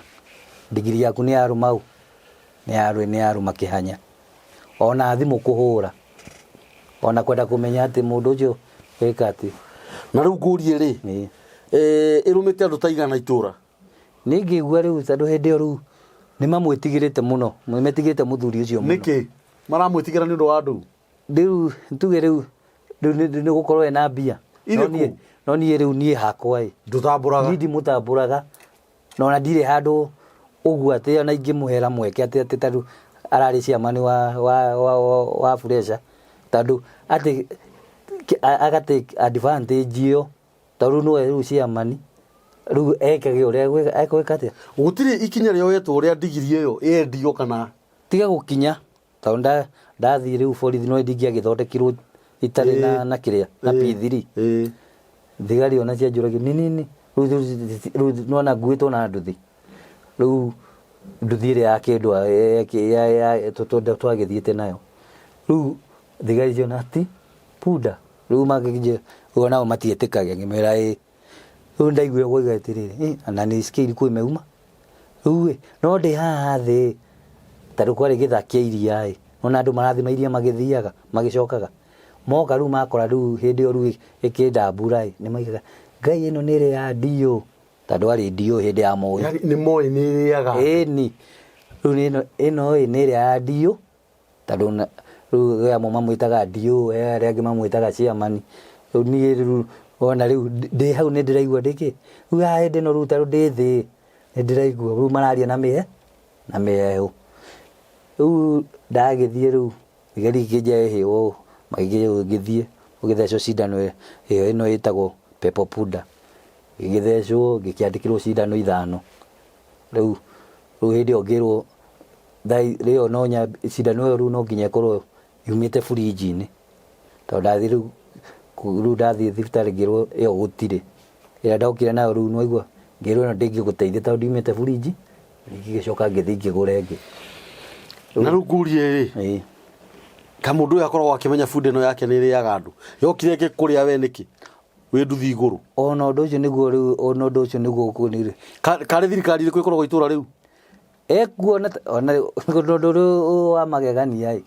ndigiri yaku nĩ yarũma ũ, nĩ yarũma kĩhanya. Ona thimũ kũhũra, ona kwenda kũmenya atĩ mũndũ ũcio eka atĩ. Na rĩu ngũrie rĩ, ĩrũmĩte andũ ta aigana itũra? Niĩ ngĩigua rĩu tondũ hĩndĩ ĩyo rĩu nĩ mamwĩtigĩrĩte mũno, nĩ metigĩrĩte mũthuri ũcio mũno. Nĩkĩ maramwĩtigĩra nĩ ũndũ wa andũ? Rĩu tuge rĩu rĩu nĩ gũkorwo ena mbia. Irĩkũ? No niĩ rĩu niĩ hakwa ĩ. Ndũtambũraga? Niĩ ndimũtambũraga. Na ona ndirĩ handũ ũguo atĩ ona ingĩmũhera mweke atĩ atĩ tondũ ararĩ chairman wa wa wa wa Fresha tondũ atĩ aga take advantage ĩyo tondũ nĩwe rĩu chairman rĩu ekage ũrĩa egwĩka atĩa. Gũtirĩ ikinya rĩoyetwo rĩa ndigiri ĩyo yendio kana? Tiga gũkinya Tondũ nda ndathiĩ rĩu borithi no ndingĩagĩthondekirwo itarĩ na na kĩrĩa na P3. Thigari ona cianjũragia nĩ nini rĩu nĩwona nguĩtwo na nduthi. Rĩu nduthi ĩrĩa ya kĩndũ twagĩthiĩte nayo. Rĩu thigari ciona ti punda. Rĩu makĩnjĩra onao matietĩkagia ngĩmera ĩĩ. Rĩu nĩndaiguire kwoiga atĩrĩrĩ, na nisikia ilikuwa imeuma. Rĩu ĩ, no ndĩ haha thĩ ĩ, tondũ kwarĩ gĩthaa kĩa iria ĩ, nĩwona andũ marathima iria magĩthiaga magĩcokaga. Moka rĩu makora rĩu hĩndĩ ĩyo rĩu ĩkĩndambura ĩ, nĩmaugaga Ngai ĩno nĩ ĩrĩa ya ndiyũ, tondũ arĩ ndiyũ hĩndĩ ya Moi. Yani nĩ moĩ nĩ ĩrĩaga andũ. Ĩni, rĩu ĩno ĩno ĩ nĩ ĩrĩa ya ndiyũ. Tondũ rĩu he amwe mamwĩtaga DO, he arĩa angĩ mamwĩtaga chairman. Rĩu niĩ rĩu wona rĩu ndĩ hau nĩ ndĩraigua ndĩ kĩ, rĩu haha hĩndĩ ĩno rĩu tondũ ndĩ thĩ nĩ ndĩraigua rĩu mararia na mĩhe na mĩheehũ. Rĩu ndagĩthiĩ rĩu thigari ikĩnjia ĩhĩ ũũ, magĩkĩnjia ngĩthiĩ Ũgĩthecwo cindano ĩyo ĩno ĩtagwo pepo punda. Ngĩgĩthecwo ngĩkĩandĩkĩrwo cindano ithano. Rĩu rĩu hĩndĩ ĩyo ngĩrwo ĩyo no cindano ĩyo rĩu no nginya ĩkorwo yumĩte burinji-inĩ. Tondũ ndathiĩ rĩu rĩu ndathiĩ thibitarĩ ngĩrwo ĩyo gũtirĩ. Ĩrĩa ndokire nayo rĩu nĩwaigua ngĩrwo ĩno ndĩngĩgũteithia tondũ ndĩumĩte burinji, ngĩgĩcoka ngĩthiĩ ngĩgũra ĩngĩ. Na rĩu ngũrie rĩ, Ĩĩ. ka mũndũ ũyũ akoragwo akĩmenya bunda ĩno yake nĩ ĩrĩaga andũ, yokire ĩgĩkũrĩa we nĩkĩ? Wĩ nduthi igũrũ. Ona ũndũ ũcio nĩguo rĩu ona ũndũ ũcio nĩguo ũkũnire. Karĩ thirikari ĩrĩkũ ĩkoragwo itũra rĩu? Ekuona ona ũndũ ũrĩa wa magegania ĩ,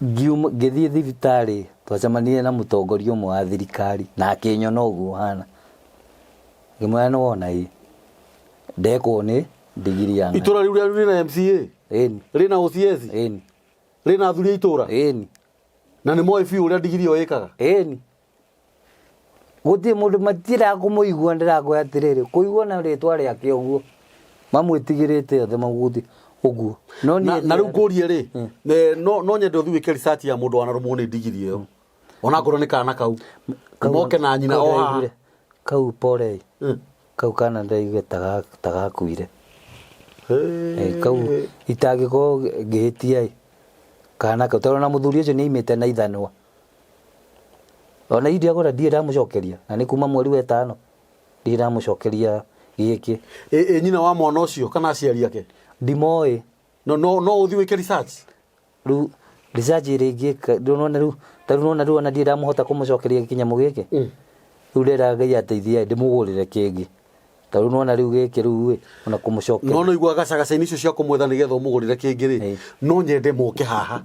ngiuma ngĩthiĩ thibitarĩ twacemanirie na mũtongoria ũmwe wa thirikari na akĩnyona ũguo hana. Ngĩmwĩra nĩ wona ĩ, ndekwo nĩ ndigiri ya ng'ani. Itũra rĩu rĩanyu rĩna MCA? Ĩni. Rĩna OCS? Ĩni. Rĩna athuri a itũra? Ĩni. Na nĩ moĩ biũ ũrĩa ndigiri ĩyo ĩkaga? Ĩni. Gũtirĩ mũndũ matiendaga kũmũigua ndĩrakwĩra atĩrĩrĩ, kũigua na rĩtwa rĩake ũguo, mamwĩtigĩrĩte othe maguthi ũguo. No Na, niĩ na rĩu ngũrie rĩ, no, no nyende ũthiĩ wĩke research ya mũndũ wanarũmwo nĩ ndigiri ĩyo. Ona ngorwo nĩ kana kau. Moke na nyina kau o haha. ndĩraiguire- Kau pore kau kana ndĩraiguire tagakuire. Kau itangĩkorwo ngĩhĩtia ĩ, kana kau tondũ ona mũthuri ũcio nĩ aimĩte na ithanwa. Ona iria agũra ndirĩ ndamũcokeria na nĩ kuma mweri wa ĩtano ndirĩ ndamũcokeria gĩkĩ. Ĩ nyina wa mwana ũcio kana aciari ake? Ndimoĩ. No no no ũthiĩ wĩke research? Rĩu research ĩrĩa ingĩka rĩu nĩwona rĩu ta rĩu nĩwona rĩu ona ndirĩ ndamũhota kũmũcokeria kĩnyamũ gĩkĩ. Rĩu ndĩrenda Ngai andeithie ndĩmũgũrĩre kĩngĩ. Ta rĩu nĩwona rĩu gĩkĩ rĩu ĩ ona kũmũcokeria. No nĩũiguaga gacagaca-inĩ icio cia kũmwetha nĩgetha ũmũgũrĩre kĩngĩ rĩ, no nyende moke haha.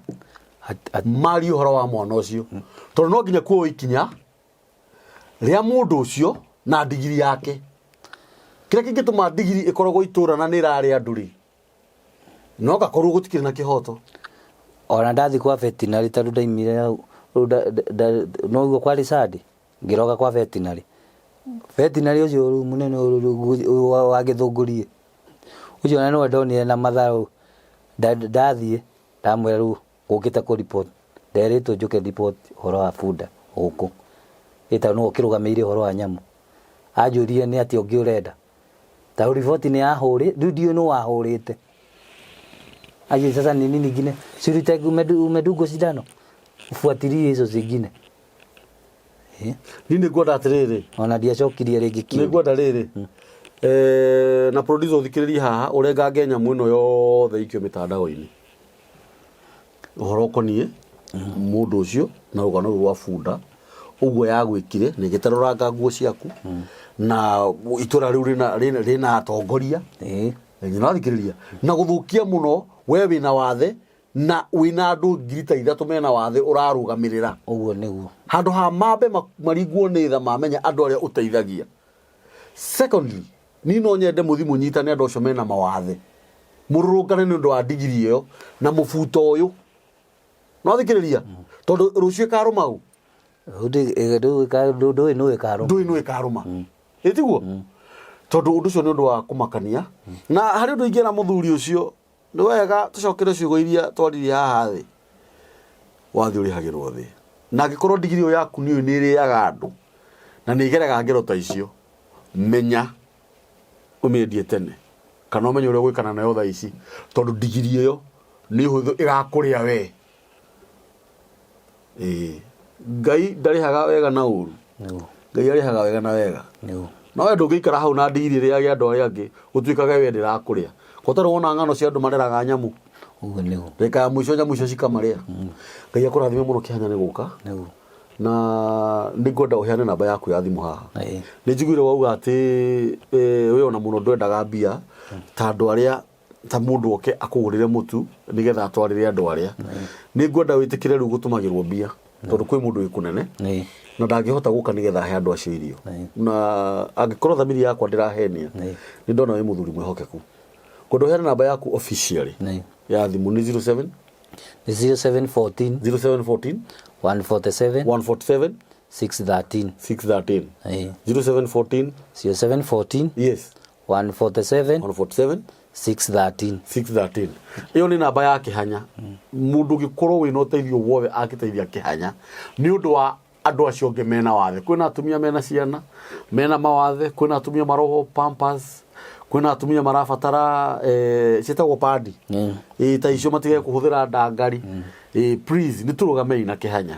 Marie ũhoro wa mwana ũcio tondũ no nginya kuoywo ikinya rĩa mũndũ ũcio na ndigiri yake kĩrĩa kĩngĩtũma ndigiri ĩkoragwo itũra na nĩ ĩrarĩa andũ rĩ no gakorwo gũtikĩrĩ na kĩhoto. Ona ndathi kwa veterinary tondũ ndaimire hau rĩu noguo kwarĩ Sunday ngĩroka kwa veterinary. Veterinary ũcio rĩu mũnene wa Gĩthũngũri ũcio ona nĩwe ndonire na matharũ ndathiĩ Ndamwĩra rĩu ngũkĩte kũ report nderĩtwo njũke report ũhoro wa bunda gũkũ ĩ tondũ nĩwe ũkĩrũgamĩrĩire ũhoro wa nyamũ. Anjũririe nĩ atĩa ũngĩ ũrenda tondũ riboti nĩ yahũrĩ rĩu ndiũĩ nũ wahũrĩte. Anjũririe sasa ni nini ingine si umedungwo sindano ufuatilie hizo zingine. Niĩ nĩ ngwenda atĩrĩrĩ. Ona ndiacokirie rĩngĩ Nĩ kĩũria. ngwenda rĩrĩ eh, na producer ũthikĩrĩrie haha ũrengange nyamũ ĩno yothe ikio mĩtandao-inĩ ũhoro ũkoniĩ mũndũ ũcio na rũgano rũu rwa bunda ũguo yagwĩkire na ĩgĩtarũranga nguo ciaku na itũra rĩu rĩna atongoria. Nĩũrathikĩrĩria na gũthũkia mũno we wĩna wathe na wĩna andũ 3,000 mena wathe ũrarũgamĩrĩra. Ũguo nĩguo. Handũ ha mambe maringwo nĩ tha mamenya andũ arĩa ũteithagia. Secondly, niĩ no nyende mũthi mũnyitane andũ acio mena mawathe mũrũrũngane nĩ ũndũ wa ndigiri ĩyo na mũbuto ũyũ. Nĩwathikĩrĩria? Tondũ rũciũ ĩkarũma ũ? Ndũĩ nũ ĩkarũma. Ndũĩ nũ ĩkarũma. Ĩ tiguo? Tondũ ũndũ ũcio nĩ ũndũ wa kũmakania. Na harĩ ũndũ ingĩra mũthuri ũcio, Nĩ wega tũcokere ciugo iria twaririe haha thĩ. Wathiĩ ũrĩhagĩrwo thĩ. Na angĩkorwo ndigiri ĩyo yaku nĩ ũĩ nĩ ĩrĩaga andũ na nĩ ĩgeraga ngero ta icio, menya ũmĩendie tene kana ũmenye ũrĩa ũgwĩkana nayo thaa ici tondũ ndigiri ĩyo nĩ hũthũ ĩgakũrĩa we. Ĩĩ. Ngai ndarĩhaga wega na ũru. Nĩguo. Ngai arĩhaga wega na wega. Nĩguo. No we ndũngĩikara hau na ndigiri ĩrĩage andũ arĩa angĩ gũtuĩkage we ndĩrakũrĩa. Ko tarĩ wona ng'ano cia andũ mareraga nyamũ. Ũguo nĩguo. Ndagĩka ya mũico nyamũ icio cikamarĩa. Ngai akũrathime mũno kĩhanya nĩ gũka. Nĩguo. Na nĩ ngwenda ũheane namba yaku ya thimũ haha. Ĩĩ. Nĩ njiguire wauga atĩ we ona mũno ndwendaga mbia ta andũ arĩa ta mũndũ oke akũgũrĩre mũtu nĩgetha atwarĩre andũ arĩa. Nĩ ngwenda wĩtĩkĩre rĩu gũtũmagĩrwo mbia tondũ kwĩ mũndũ wĩ kũnene na ndangĩhota gũka nĩgetha ahe andũ acio irio. Na angĩkorwo thamiri yakwa ndĩrahenia, nĩ ndona wĩ mũthuri mwĩhokeku. Ngwenda ũheane namba yaku officially ya thimũ nĩ 07 Nĩ 0714 0714 147 147 613. 613. Ĩĩ. 0714 0714 yes 147 147 613. 613. Ĩyo nĩ namba ya Kĩhanya. Mũndũ ũngĩkorwo wĩna ũteithio wothe angĩteithia Kĩhanya nĩ ũndũ wa andũ acio angĩ mena wathe. Kwĩna atumia mena ciana mena mawathe, kwĩna atumia maroho pampers, kwĩna atumia marabatara ciĩtagwo padi. Ta icio matige kũhũthĩra ndangari. Please nĩ tũrũgamei na Kĩhanya.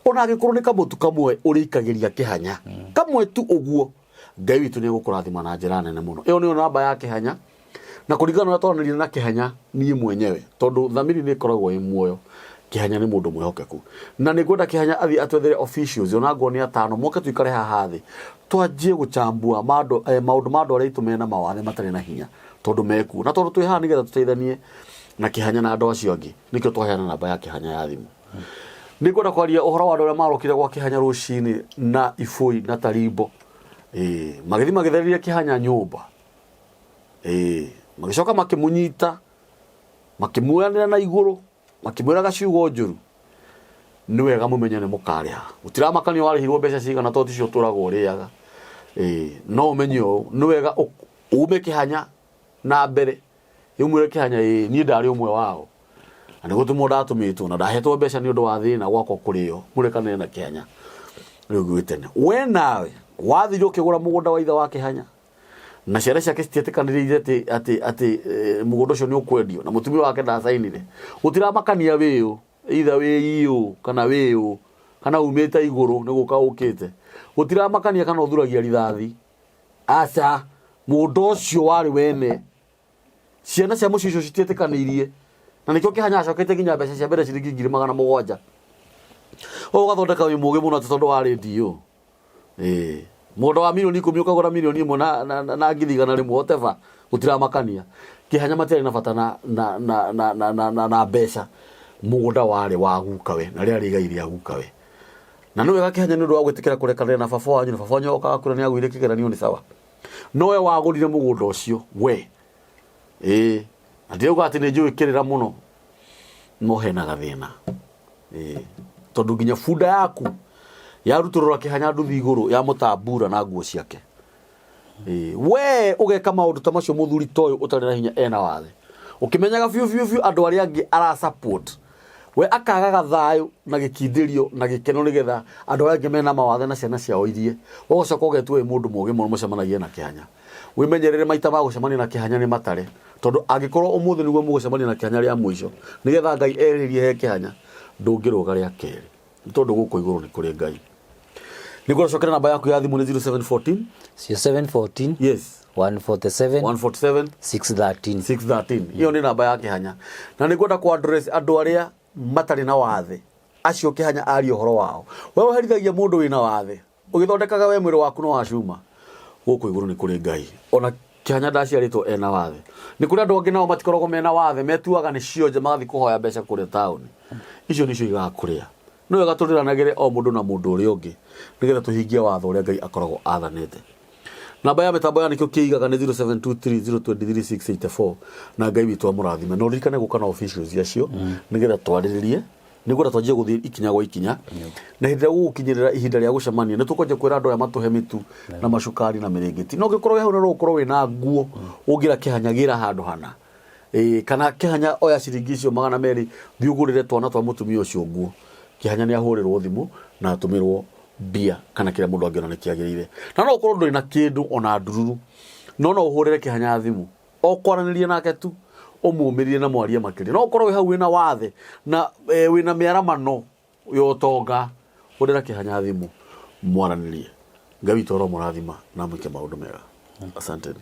Ona angĩkorwo nĩ kamũtu kamwe ũrĩikagĩria Kĩhanya, kamwe tu ũguo, Ngai witũ nĩ egũkũrathima na njĩra nene mũno. Ĩyo nĩyo namba ya Kĩhanya. Na kũringana na ũrĩa twaranĩria na Kĩhanya niĩ mwenyewe, tondũ thamiri nĩ ĩkoragwo ĩ muoyo, Kĩhanya nĩ mũndũ mwĩhokeku. Na nĩ ngwenda Kĩhanya athiĩ atwethere officials, ona ngorwo nĩ atano, moke tũikare haha thĩ, twanjie gũchambua maũndũ ma andũ arĩa aitũ mena mawathe matarĩ na hinya, tondũ mekuo. Na tondũ twĩ haha nĩgetha tũteithanie na Kĩhanya na andũ acio angĩ, nĩkĩo twaheana namba ya Kĩhanya ya thimũ. Nĩ ngwenda kwaria ũhoro wa andũ arĩa marokire gwa Kĩhanya rũcinĩ na ibũi na tarimbo. Magĩthiĩ magĩthereria Kĩhanya nyũmba. Magĩcoka makĩmũnyita, makĩmuoyanĩra na igũrũ, makĩmwĩraga ciugo njũru. Nĩ wega mũmenye nĩ mũkarĩha. Gũtiramakanio warĩhirwo mbeca cigana tondũ ticio ũtũraga ũrĩaga. No ũmenye ũũ, nĩ wega ume Kĩhanya na mbere. Ũmwĩre Kĩhanya, ĩĩ niĩ ndarĩ ũmwe wao. Na nĩ gũtũmwo ndatũmĩtwo na ndahetwo mbeca nĩ ũndũ wa thĩna gwakwa kũrĩo. Mũrekanĩre na Kĩhanya. Rĩu gwĩ tene. We nawe wathire ũkĩgũra mũgũnda wa ithe wa Kĩhanya na ciana ciake citietĩkanĩrĩire atĩ atĩ atĩ mũgũnda ũcio nĩ ũkwendio na mũtumia wake ndacainire. Gũtiramakania wĩũ, either wĩ iũ kana wĩũ kana umĩte igũrũ nĩ gũka ũkĩte. Gũtiramakania kana ũthuragia rithathi. Aca, mũgũnda ũcio warĩ wene. Ciana cia mũciĩ ũcio citietĩkanĩirie na nĩkĩo Kĩhanya acokete nginya mbeca cia mbere ciringi 700,000. Ũyũ ũgathondeka wĩ mũgĩ mũno atĩ tondũ warĩ DO. Mũgũnda wa 10,000,000 ũkagũra 1,000,000 na 100,000 whatever, gũtiramakania. Kĩhanya matiarĩ na bata na mbeca. Mũgũnda warĩ wa gukawe na rĩarĩ igai rĩa gukawe. Na nĩ wega Kĩhanya nĩ ũndũ wa gwĩtĩkĩra kũrekanĩra na baba wanyu, na baba wanyu okaga kũrĩa nĩ agũire kĩgeranio nĩ sawa. No we wagũrire mũgũnda ũcio we. Na ndirauga atĩ nĩ njũĩ kĩrĩra mũno, no hena gathĩna. Tondũ nginya bunda yaku yarutũrũra Kĩhanya nduthi igũrũ ya mũtambura na nguo ciake. We ũgeka maũndũ ta macio mũthuri ta ũyũ ũtarĩ na hinya ena wathe. Ũkĩmenyaga biũ biũ biũ andũ arĩa angĩ ara support. We akagaga thayũ na gĩkindĩrio na gĩkeno nĩgetha andũ arĩa angĩ mena mawathe na ciana ciao irie. We ũgacoka ũgetua wĩ mũndũ mũgĩ mũno mũcemanagie na Kĩhanya. Wĩmenyerere maita ma gũcemania na Kĩhanya nĩ matare. Tondũ angĩkorwo ũmũthĩ nĩguo mũgũcemania na Kĩhanya rĩa mũico, nĩgetha Ngai erĩrie he Kĩhanya, ndũngĩrũga rĩa kerĩ. Nĩ tondũ gũkũ igũrũ nĩ kũrĩ Ngai. Nĩguo ũcokere namba yaku ya thimũ nĩ 0714 0714 Yes. 147 147 613. 613. Iyo nĩ namba ya Kĩhanya. Na nĩ ngwenda ku address andũ arĩa matarĩ na wathe. Acio Kĩhanya aria ũhoro wao. We ũherithagia mũndũ wĩna wathe. Ũgĩthondekaga we mwĩrĩ waku no wa cuma. Gũkũ igũrũ nĩ kũrĩ Ngai. Ona Kĩhanya ndaciarĩtwo ena wathe. Nĩ kũrĩ andũ angĩ nao matikoragwo mena wathe, metuaga nĩ cionje magathiĩ kũhoya mbeca kũrĩa taũni. Icio nĩcio igakũrĩa. Nĩ wega tũrĩranagĩre o mũndũ na mũndũ ũrĩa ũngĩ nĩgetha tũhingie watho ũrĩa Ngai akoragwo athanĩte. Namba ya mĩtambo ya nĩkĩo kĩigaga nĩ 0723023684 na Ngai witũ amũrathime. Na ũririkane gũka na officials acio nĩgetha twarĩrĩrie nĩngwenda twanjie gũthiĩ ikinya gwa ikinya na hĩndĩ ĩrĩa gũgũkinyĩrĩra ihinda rĩa gũcemania nĩ tũkwanjia kwĩra andũ aya matũhe mĩtu na macukari na mĩrĩngĩti no ũngĩkorwo wĩ hau na no ũkorwo wĩna nguo ũngĩra kĩhanya gĩra handũ hana. Kana kĩhanya oya ciringi icio 200 thiĩ ũgũrĩre twana twa mũtumia ũcio nguo. Kĩhanya nĩ ahũrĩrwo thimũ na atũmĩrwo mbia kana kĩrĩa mũndũ angĩona nĩ kĩagĩrĩire. Na no ũkorwo ndũrĩ na kĩndũ ona ndururu, no no ũhũrĩre kĩhanya thimũ o kwaranĩria nake tu ũmũmĩrĩrie na mwarie makĩria. No ũkorwo wĩ hau wĩna wathe na wĩna mĩaramano ya ũtonga, hũrĩra kĩhanya thimũ mwaranĩrie. Ngai witũ aromũrathima na amwĩke maũndũ mega. Asanteni.